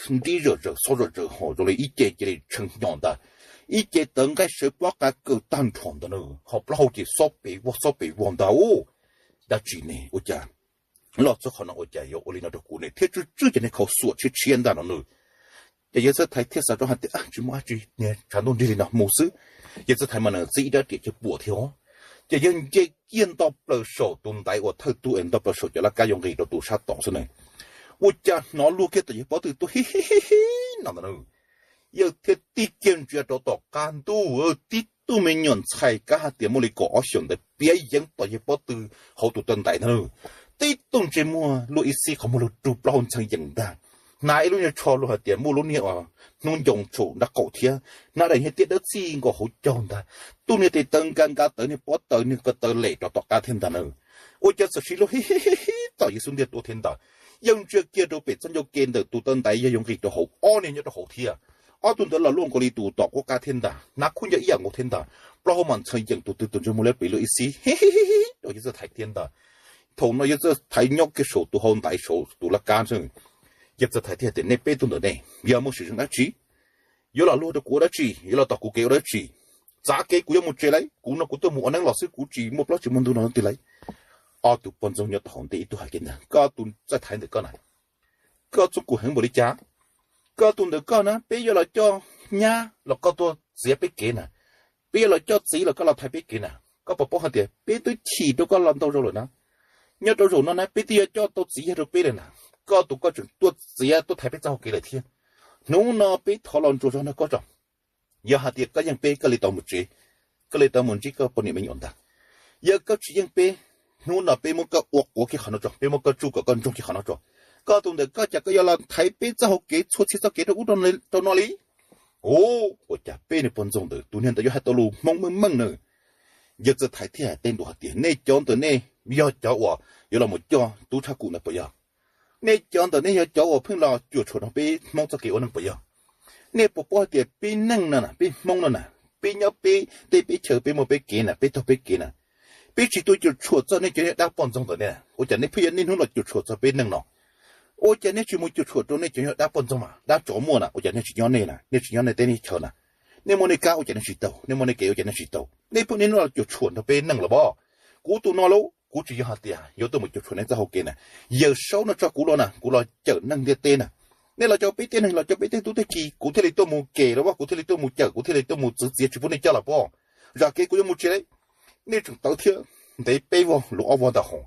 nrib zom zaws xob zom zaws ho zoo li ib ce cia li tshee hnyo ntag. Ib ce tawv nqaij sawv pob qa kaws tag nrho ntag na, ho plaub hau ces xob pes vog xob pes vog ntag. Dab tsi ne ua cas los txog qhov no ua cas yuav ua li no rau kuv ne thiab tswb tswb ces niag khau xuam tshiab tshiab ntag no na. Ces yawg Txawj Thaiv thiaj xav rau hais tias tsis muaj dab tsi, niag tshav ntuj nrig li no mus xwb. Yawg Txawj Thaiv mas nws txib ib rab riam cov puam thiab os. Ces yawg nce kiag nto plaws saum tus ntaiv uas thawj tug es nto plaws saum cov laj kab yuav nqis rau tus sab tod xwb na, ua cas hnov luag kiag tom yawg pob tw tuaj hib hib hib hib no ntag na. Yawg thiaj tig kiag ntsia rau tom qab ntuj, tib tug me nyuam ntxhais kab hais tias muaj li kaum ob xyoos ntawd piav yeev tom yawg pob tw hauv tus taw ntaiv ntag na. Tib tug ntsej muag luaj ib xib qhov muag lug rug plaub hau ntxhee yeem ntag. Hnav ib lub nyuag tsho luag hais tias muaj lub niag hnub ncoo tsum nraub qaum thiab, hnav daim niag tiab dawb txij nkaus hauv caug ntag. Tug niag tes taw nka nka tawv niag pob taws niag ko taw lem rau tom qab thiab ntag na. Ua cas txawm siv luag hib hib hib tom yawg xub ntiag tuaj thiab ntag. Yawg ntsia kiag rau pem txoj ncauj ke ntawm tus taw ntaiv yawg yuav nqis rau hauv, ob niag nyob rau hauv thiab. Ob tug ntawd los luaj nkaus li tus tom qub qab thiab ntag, hnav khuj ncaws ib yam nkaus thiab ntag. Plaub hau mas ntxhee yeem tus twg tus ntsej muag liab pliv luaj ib xib hib hib hib rau yawg Txawj Thaiv thiab ntag. Thaum no yawg Txawj Thaiv nyob kiag saum tus hau ntaiv saum tus laj kab xwb. Yawg Txawj Thaiv thiaj tias nej peb tug ntawm nej yog muaj sim zoo dab tsi, yuav los luag rau kuv ua dab tsi, yuav los tom kuv kev ua dab tsi? Txav kev kuv yuav mus tsev lauj, kuv no kuv tuaj mus ua neeb los xwb, kuv tsis muaj plaub tsis muaj ntug no twg lauj. Ob tug poj ntxoog nyob tom hauv ntej ib tug hais kiag ntag, koj tus Txawj Thaiv ntawm koj na, koj txob kuv heev npaum li cas? Koj tus ntawm koj na peb yuav los coj nyab los koj tuaj txiav peb kev na, peb yuav los coj txiv los koj los thaiv peb kev na. Koj puas paub hais tias peb twb chim rau koj los ntau zaus lawm na, nyob rau zaum no na peb twb yuav coj tau txiv yawg rau peb lawm na. Koj tus koj tseem tuaj txiav tuaj thaiv peb txoj hau kev lawm thiab. Hnub no peb thov los ntsuas zog nrog koj tso, yog hais tias koj yeej peb koj li tau mus tsev, koj li tau mus ntsib koj poj niam me nyuam ntag. Yog koj tsis yeej peb, hnub no peb muab koj ua quav kiag qhov no tso, peb muab koj tsuj kom koj ntsoog kiag qhov no tso. Koj tus ntawm koj cas koj yuav los thaiv peb txoj hau kev txhua txhia txoj kev rau ub rau no li? Ua cas peb niag poj ntxoog ntawd tus niag ntawd yuav hais tau lus Hmoob meej meej na. Yawg Txawj Thaiv thiaj hais tej ntua hais tias nej cov ntawm nej yog cov uas yuav los mus coj tub tshaj kum ntawd puas yog? Nej cov ntawm nej yog cov uas pheej los cuam tshuam rau peb Hmoob txoj kev ua neej puas yog? Nej puas paub hais tias peb neeg no na, peb Hmoob no na, peb nyob peb teb peb chaw peb muaj peb kev na, peb taug peb kev na, peb tsis tuaj cuam tshuam txog nej cov yog dab poj ntxoog ntawm nej. Ua cas nej pheej yuav niaj hnub los cuam tshuam txog peb neeg no? Ua cas nej tsis mus cuam tshuam rau nej cov yog dab poj ntxoog mas dab tsov muaj na? Ua cas nej tsis nyob nej na, nej tsis nyob nej teb nej chaw na? Nej muaj nej kab ua cas nej tsis tau, nej muaj nej kev ua cas nej tsis tau, nej pheej niaj hnub los cuam tshuam nrog peb neeg los pob? Kuv tus no lauj, kuv tsis yog hais tias yuav tuaj mus cuam tshuam nej txoj hau kev na. Yawm saub no tso kuv los na, kuv los cawm neeg ntiaj teb na. Nej los coj peb tej neeg, los coj peb tej tub tej ki, kuv thiaj li tuaj mus kem los pob, kuv thiaj li tuaj mus cawm, kuv thiaj li tuaj mus txwv txiav tsis pub nej coj los pob. Zam kev kuv yuav mus tsev lauj. Nej tseem tawv thiab ntev peb vog luag ob vog ntawm hauv.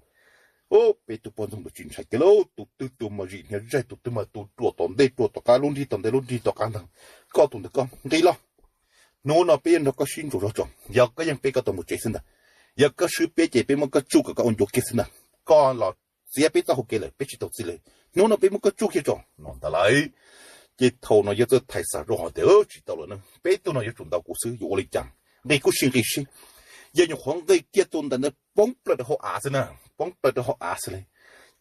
Peb tus poj ntxoog ntawd tsis ntshai kiag lauj, tus twg tus mas zim hniav zaig, tus twg mas tus ruam tom ntej ruam tom qab, lub nrig tom ntej lub nrig tom qab ntag. Koj tus ntawm koj nqis los, hnub no peb yuav nrog koj sib ntsuas zog tso, yog koj yeej peb koj tau mus tsev xwb ntag, yog koj swb peb ces peb muab koj tsuj kom koj ua ncuav kiag xwb ntag. Koj los txiav peb txoj hau kev lawm peb tsis tau txiv lawm, hnub no peb muab koj tsuj kiag tso no ntag lauj. Ces thaum no yawg Txawj Thaiv xav zoj hais tias tsis tau lawm na, peb tug no yuav tsum ntaus kuv xwb yuav ua li cas, nqis kuj sim nqis seb. yawg nyuam qhuav nqis kiag tus ntawm ntawd poob plaws rau hauv av xwb na, poob plaws rau hauv av xwb li.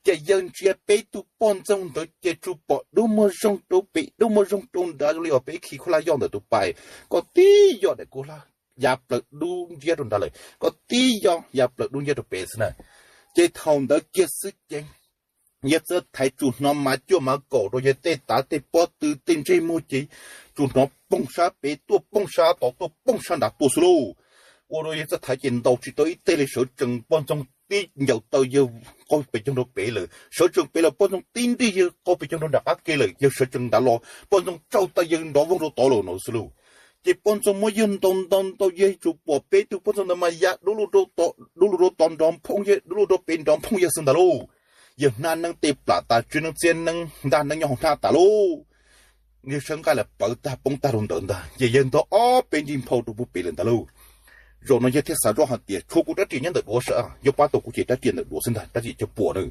Ces yawg ntsia peb tug poj ntxoog ntawd ces tsuas pom dub muag zoog rau pem dub muag zoog rau nrad zoo li uas peb khi khaub hlab yoj ntawm tus pais, koj tib yoj daim khaub hlab ya plaws dub nciab rau nrad lawm, koj tib yoj ya plaws dub nciab rau pem xwb na. Ces thaum ntawd kiag xwb ces yawg Txawj Thaiv tsuas hnov mas cuaj mas kaum rau yawg tej tav tej pob tw tej ntsej muag ces tsuas hnov poog sab pem tuaj poog sab tod tuaj poog sab nrad tuaj xwb lauj. Ua rau yawg Txawj Thaiv ces ntaus tsis tau ib teg li, sawv tsees poj ntxoog tib ncaws taw yawg qaug pes coog rau pem lawm, sawv tsees pem lawm poj ntxoog tib nrig yawg qaug pes coog rau nram qab ke lawm, yawg sawv tsees nrad los poj ntxoog tsaug taw yawg nrov voog rau tod lawm no xwb lauj. Ces poj ntxoog muab yawg ntaus ntaus ntaus yawg tsuas pom peb tug poj ntxoog ntawd mas ya dub lug rau tod nrov phooj yawg, dub lug rau pem nrov phooj yawg xwb ntag lauj. Yawg hnab neeb tej plam tas, tswb neeb txiab neeb ntaj neeb nyob hauv hnab tas lauj. Yawg sawv nqaij lawm pawv tag poob tag rau ntawd ntag, ces yawg ntog ob peb nrig nphau rau puag pem lawm ntag lauj. Zaum no yawg thiaj xav zoj hais tias tshuav kuv rab riam nyob ntawm duav sav, yog pab tau kuv ces rab riam ntawm duav xwb ntag, rab riam cov puam na.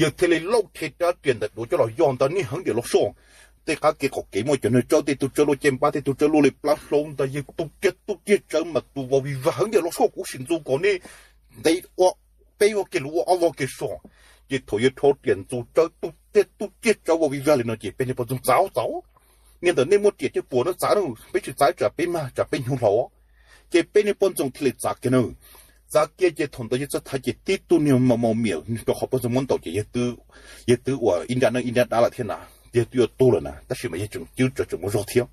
Yawg thiaj li lauj rhe rab riam ntawm duav coj los yog ntag, niaj heev diam los soj. Tej qab kev qaum kev muaj cov nws tsawb, tej tug tsawb luaj caj npab, tej tug tsawb luaj li plab hlaub ntag, yawg tu kiag tu kiag tsawb mas tu vau vij vag heev diam los soj, kuv sim ntxuv kom nej ntev ua peb vog kiag lus ua ob vog kiag so. Ces thaum yawg rho riam ntxuv tsawb tu kiag tu kiag tsawb vau vij vag li no ces peb niag poj ntxoog txav txav, niag ntawm nej muaj riam cov puam no txav na, peb tsis txav tsam peb mag tsam peb nyuj hlauv. Ces peb niag poj ntxoog thiaj li txav kiag na. Txav kiag ces thaum ntawd yawg Txawj Thaiv ces tib tug niag maus maus miam rau qhov poj ntxoog muab ntaus ces yawg twb ua ib nra neeb ib nra dab lawm thiab na, yawg twb yuav tuag lawm na, tab sis mas yawg tseem cwb tsawv tseem muaj zog thiab.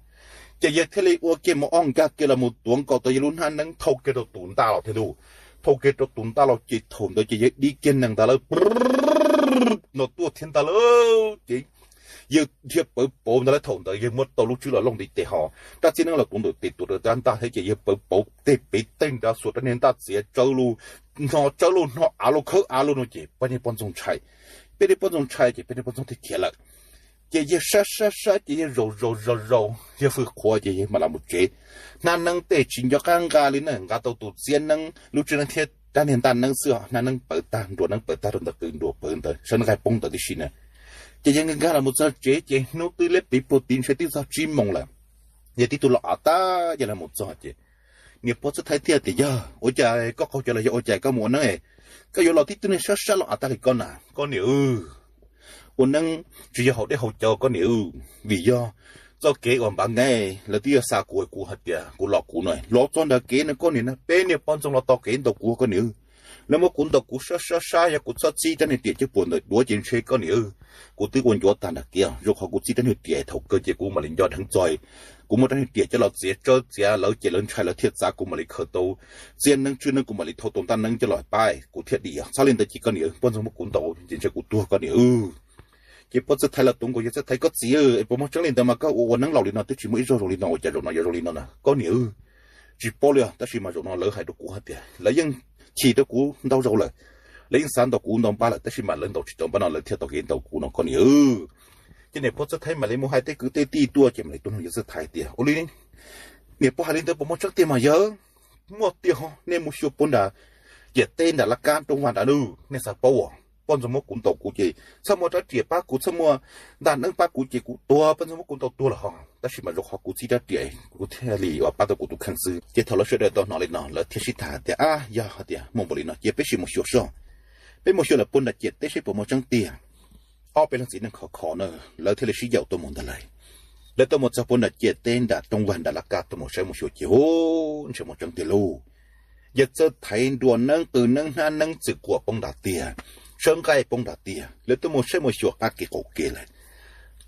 Ces yawg thiaj li ua kiag mus ob nkag kiag los mus tuav nkaus tau yawg lub hnab neeb thau kiag rau tus ntaj los thiab lauj. Thau kiag rau tus ntaj los ces thaum ntawd ces yawg dib kiag nees ntag lawm, no tuaj thiab ntag lawm ces yawg dhia pawv pauv ntag lawm. Thaum ntawd yawg muab tau lub tswb los looj ntiv tes ho, rab txiab neeb los tuav ntawm tes tuav rau rab ntaj thiab ces yawg pawv pauv tej pem tej nrad xuas rab niag ntaj txiav tsawb lug, hno tsawb lug hno av lug khawb av lug no ces peb niag poj ntxoog ntshai. Peb niag poj ntxoog ntshai ces peb niag poj ntxoog thiaj khiav lawm. Ces yawg sab sab sab ces yawg zaum zaum zaum zaum yawg fwj qhuav ces yawg mam los mus tsev. Hnab neeb tej tsis nco qab nqa li na, nqa tau tus txiab neeb lub tswb neeb thiab rab niag ntaj neeb xwb, hnab neeb pawv tag nruas neeb pawv tag rau ntawd qw nruas pawv ntawd sawv nqaij poob ntawd tib si na. Ces yawg nkag nkag los mus txog tsev ces hnub twb liab pliv puag tid ntshe twb txog tsib moos lawm. Yawg tib tug los av tag yawg los mus txog ces niam pog Txawj Thaiv thiaj tias, yog ua cas koj qaug cawv los yog ua cas koj mus ua neeb, koj yuav los tib tug niag sab sab los av tag li koj na koj niam? Ua neeb tsis yog haus dej haus cawv koj niam, vim yog txoj kev uas npav nqeeb lawv twb yuav xa kuv, kuv hais tias kuv los kuv no los txog nram kev no koj niam na, peb niag poj ntxoog los tos kev ntaus kuv koj niam. Lawv muab kuv ntaus kuv sab sab sab, yog kuv txhob txib rab niag riam cov puam ntawm duav ces ntshe koj niam, kuv twb ua ncuav tag nram kev, zoo qhov kuv txib rab niag riam thaum kawg ces kuv mam li nco dheev txog. Kuv muab rab niag riam coj los txiav tsawb txiav lawv ces lawv ntshai lawv thiaj txav, kuv mam li khaws tau txiab neeb tswb neeb, kuv mam li thau tau ntaj neeb coj los pab kuv thiaj dim. Txhob li ntawd ces koj niam, poj ntxoog muab kuv ntaus ces ntshe kuv tuag koj niam. Ces pog Txawj Thaiv los tuav nkaus yawg Txawj Thaiv, koj txiv, es puas muaj tseeb li ntawd mas koj ua ua neeb laus li no twb tsis muaj ib zaug zoo li no, ua cas zaum no yuav zoo li no na koj niam? Tsis paub li os, tab sis mas zaum no lawv hais rau kuv hais tias lawv yeej chim rau kuv ntau zaus lawm, lawv yeej xav ntaus kuv ntau npab lawm, tab sis mas lawv ntaus tsis tau npab no lawv thiaj tau kev ntaus kuv no koj niam. Ces niam pog Txawj Thaiv mam li mus hais tej kwv tej tij tuaj ces mam li tuaj nug yawg Txawj Thaiv tias, ua li niam pog hais li ntawd puas muaj tseeb tiag mas yawg? Muaj tiag ho, nej mus xyuas puag nram ciam teb nram laj kab roob vag nrad nawb, nej xav paub as. Poj ntxoog muab kuv ntaus kuv ces txhob muaj rab riam pab kuv, txhob muaj ntaj neeb pab kuv ces kuv tuag, poj ntxoog muab kuv ntaus tuag lawm ho. Tab sis mas zoo qhov kuv txib rab riam kuv thiaj li uas pab tau kuv tus kheej xwb. Ces thaum lawv sawv daws tau hnov li no lawv thiaj sib tham tias, ab, yog hais tias muaj npaum li no ces peb sim mus xyuas soj. Peb mus xyuas lawm puag nram ciam teb seb puas muaj tseeb tiag. Ob peb leej txiv neej khov kho na, lawv thiaj li sib yaum tuaj mus ntag lauj. Lawv tuaj mus txog puag nram ciam teb nram roob vag nram laj kab tuaj mus saib mus xyuas ces, hu, ntshe muaj tseeb tiag lauj. Yawg Txawj Thaiv nruas neeb qws neeb hnab neeb txwm kuam poob nrad tiag, sawv nqaij poob nrad tiag. Lawv tuaj mus saib mus xyuas qab kev qaum kev lawm.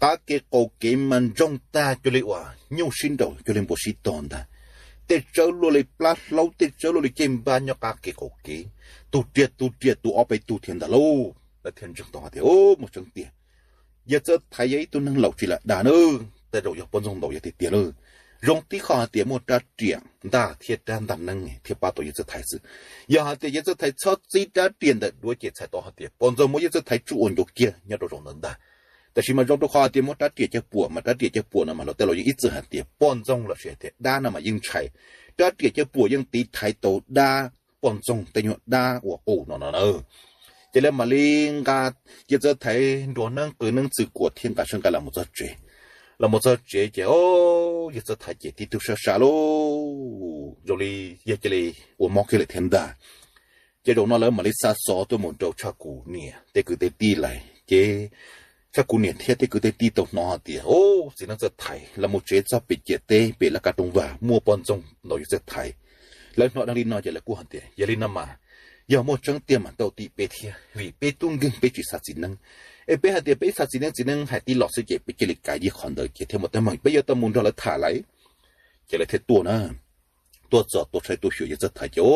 Qab kev qaum kev mas ntsoog tag cuag li uas nyuj sib nraus cuag li npua sib tog ntag. Tej tsawb luaj li plab hlaub, tej tsawb luaj li caj npab nyob qab kev qaum kev, tus riam tus riam tus ob peb tug thiab ntag lauj. Lawv thiaj ntseeg tau hais tias, u, muaj tseeb tiag. Yawg Txawj Thaiv yog ib tug neeg laus tsis lam dag na, tej zaum yog poj ntxoog ntaus yawg tiag tiag lauj. Zoo tib qho hais tias muaj rab riam ntaj thiab rab ntaj neeb thiaj pab tau yawg Txawj Thaiv xwb. Yog hais tias yawg Txawj Thaiv txhob txib rab riam ntawm duav ces txhais tau hais tias poj ntxoog muab yawg Txawj Thaiv tsuj ua ncuav kiag nyob rau zaum ntawd ntag. Tab sis mas zoo rau qhov hais tias muaj rab riam cov puam, mas rab riam cov puam no mas luag tej laus yeej ib txwm hais tias poj ntxoog los sis hais tias dab no mas yeej ntshai. Rab riam cov puam yeej tiv thaiv tau dab, poj ntxoog tej nyuag dab uas qus no no na. Ces lawv mam li nqa Yawg Txawj Thaiv nruas neeb qws neeb txwm kuam thiab nqa sawv nqaij los mus txog tsev. Los mus txog tsev ces o, yawg Txawj Thaiv ces tib tug sab sab lauj, zoo li yog cia li ua mob kiag lawm thiab ntag. Ces zaum no lawv mam li xa xov tuaj mus rau Tshaj Kuv niam tej kwv tej tij lawm ces Tshaj Kuv niam thiab tej kwv tej tij tau hnov hais tias o, txiv neej Txawj Thaiv los mus tsev txog pem ciam teb pem laj kab rooj vag muaj poj ntxoog ntaus yawg Txawj Thaiv. Lawv hnov dheev li no ces lawv kuj hais tias yog li no mas yog muaj tseeb tiag mas tau tim peb thiab, vim peb tub nkeeg peb tsis xa txiv neeb. Es peb hais tias peb xa txiv neeb, txiv neeb hais tib los xwb ces peb cia li kav yij qhov ntawd ces thiaj muaj teeb meem, peb yuav tau mus nrog lawv tham lawm. Ces lawv thiaj tuaj na, tuaj txog tuaj saib tuaj xyuas yawg Txawj Thaiv ces o,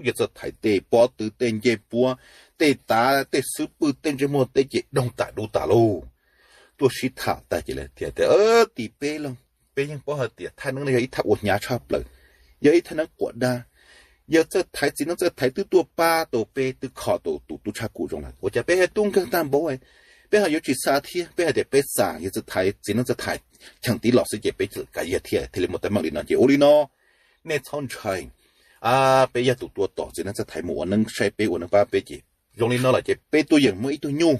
yawg Txawj Thaiv tej pob tw tej ncej puab, tej tav tej xub pwg tej ntsej muag tej ces doog tas dub tas lauj. Tuaj sib tham tag ces lawv thiaj tias tim peb los peb yeej paub hais tias thaj neeb no yog ib thaj uas hnyav tshaj plaws, yog ib thaj neeb quav dab. Yawg Txawj Thaiv, txiv neej Txawj Thaiv twb tuaj pab tau peb, twb kho tau tus tub Tshaj Kuv zoo lawm, ua cas peb ho tub nkeeg tag npaum, peb ho yuav tsis xa thiab? Peb hais tias peb xa, yawg Txawj Thaiv, txiv neej Txawj Thaiv cheem tib los xwb ces peb kav yij thiab thiaj li muaj teeb meem li no ces ua li no, nej txhob ntshai. Peb yog tus tua tom txiv neej Txawj Thaiv mus ua neeb saib peb ua neeb pab peb ces zoo li no lawm ces peb tuaj yeem muaj ib tug nyuj,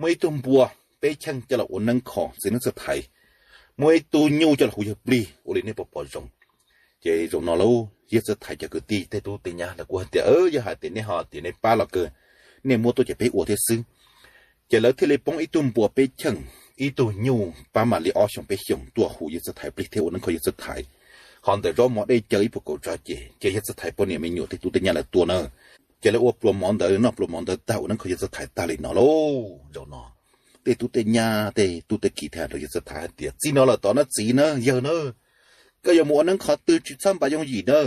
muaj ib tug npua, peb cheej coj los ua neeb kho txiv neej Txawj Thaiv, muaj ib tug nyuj coj los hu yawg plig, ua li nej puas pom zoo? Ces zaum no lauj, yawg Txawj Thaiv cov kwv tij tej tub tej nyab lawv kuj hais tias yog hais tias nej ho tias nej pab los kawg, nej muab tuaj ces peb ua thiab xwb. Ces lawv thiaj li poob ib tug npua peb cheej, ib tug nyuj pab mam li ob xyoos peb xyoos tuaj hu yawg Txawj Thaiv plig thiab ua neeb kho yawg Txawj Thaiv. Hos ntawm zaub mov dej cawv ib puas kaum tsav ces ces yawg Txawj Thaiv poj niam me nyuam tej tub tej nyab lawv tuaj na. Ces lawv ua pluas mov ntawd noj pluas mov ntawd tag ua neeb kho yawg Txawj Thaiv tag li no lauj. Zaum no tej tub tej nyab tej tub tej kiv thiaj hais rau yawg Txawj Thaiv hais tias txij no lawm tod na txiv na yawg na, koj yuav mus ua neeb qhov twg tsis txhob npam yooj yim na.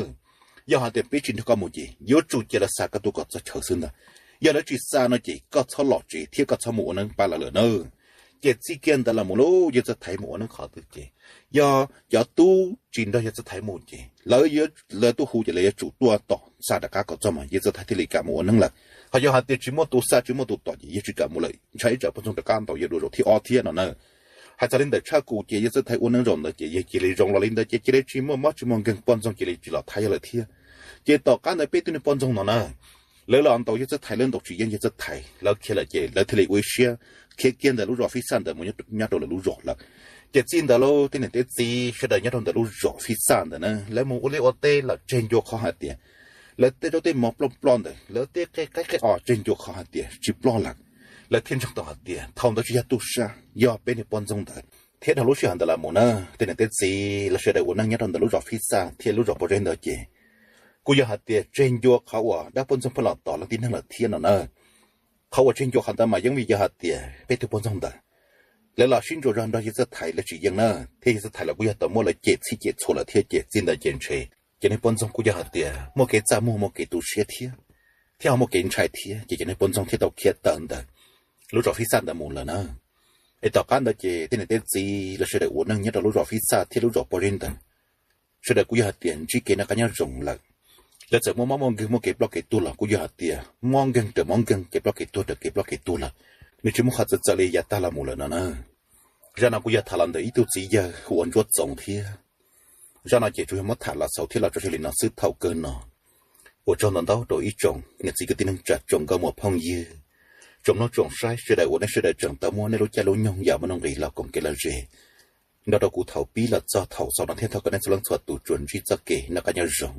Yog hais tias peb tsis nrog koj mus ces yuav tsum cia lawv xa koj tuaj kom txog chaw xwb ntag. Yog lawv tsis xa no ces koj txhob los tsev thiab koj txhob mus ua neeb pab lawv lawm na. Ces txij kiag ntawd los mus lauj, yawg Txawj Thaiv mus ua neeb qhov twg ces yog cov tub tsis nrog yawg Txawj Thaiv mus ces lawv, lawv tuaj hu ces lawv yuav tsum tuaj tom xa rov qab kom txog mas yawg Txawj Thaiv thiaj li kam mus ua neeb lawm. Ho yog hais tias tsis muaj tus xa tsis muaj tus tom ces yawg tsis kam mus lawm, ntshai ib tsam poj ntxoog rov qab ntaus yawg dua zaum thib ob thiab no na. Hais txog li ntawm Tshaj Kuv ces yawg Txawj Thaiv ua neeb zaum ntawd ces yawg cia li zoo los li ntawd ces cia li tsis muaj mob tsis muaj nkeeg, poj ntxoog cia li tsis los thab yawg lawm thiab. Ces tom qab ntawd peb tug niag poj ntxoog no na, lawv los ntaus yawg Txawj Thaiv, lawv ntaus tsis yeej yawg Txawj Thaiv, lawv khiav lawm ces lawv thiaj li ua ib siab khiav kiag ntawm lub zos Fij Xaj ntawd mus nyob rau lawv lub zos lawm. Ces txij ntawd lauj, tej niam tej txiv sawv daws nyob rau ntawm lub zos Fij Xaj ntawd na, lawv mus ua liaj ua teb los tseg ncua qhov hais tias lawv tej zaub tej mov ploj ploj ntawd, lawv tej qe qaib qe os tseg ncua qhov hais tias tsis ploj lawm. Lawv thiaj ntseeg tau hais tias thaum ntawd tsis yog tub sab, yog peb niag poj ntxoog ntawd. Thiab dhau lub sij hawm ntawd los mus na, tej niam tej txiv lawv sawv daws ua neej nyob rau ntawm lub zos Fij Xaj thiab lub zos Pov Zeb ntawd ces kuj yog hais tias tseg ncua qhov uas dab poj ntxoog pheej los tom leej tib neeg lawm thiab no na. Qhov uas tseg ncua qhov ntawd mas yeej vim yog hais tias peb tug poj ntxoog ntawd lawv los sib ntsuas zog nrog yawg Txawj Thaiv lawv tsis yeej na, thiab yawg Txawj Thaiv lawv kuj yog tau muab lawv cem txhij cem txhua lawm thiab ces txij ntawd ces ntshe cov niag poj ntxoog kuj yog hais tias muaj kev txaj muag muaj kev tu siab thiab, thiab ho muaj kev ntshai thiab ces cov niag poj ntxoog thiaj tau khiav tawm ntawm lub zos Fij Xaj ntawd mus lawm na. Es tom qab ntawd ces tej niam tej txiv lawv sawv daws ua neej nyob rau lub zos Fij Xaj thiab lub zos Pov Zeb ntawd, sawv daws kuj yog hais tias ntsib kev noj qab nyob zoo lawm. Lawv txawm muaj mob muaj nkeeg muaj kev ploj kev tuag los kuj yog hais tias mob nkeeg raws mob nkeeg, kev ploj kev tuag raws kev ploj kev tuag lawm. Nws tsis muaj qhov txawv txawv li yav tag los mus lawm no na. Zaj no kuj yog tham los ntawm ib tug txiv yawg hu ua Ntsuab Txoov thiab. Zaj no ces tsuas yog muab tham los xaus thiab los tso tseg li no xwb thaum kawg no. Ua tsaug ntau ntau rau ib tsoom niam txiv kwv tij neej tsa tsoom nkauj muam phooj ywg, tsoom mloog tsoom saib sawv daws uas nej sawv daws tseem tau muab nej lub caij lub nyoog yam muaj nuj nqis los koom kev lom zem nrog rau kuv thaum pib los txog thaum xaus no thiab thov kom nej txhua leej txhua tus tsuas ntsib txoj kev noj qab nyob zoo.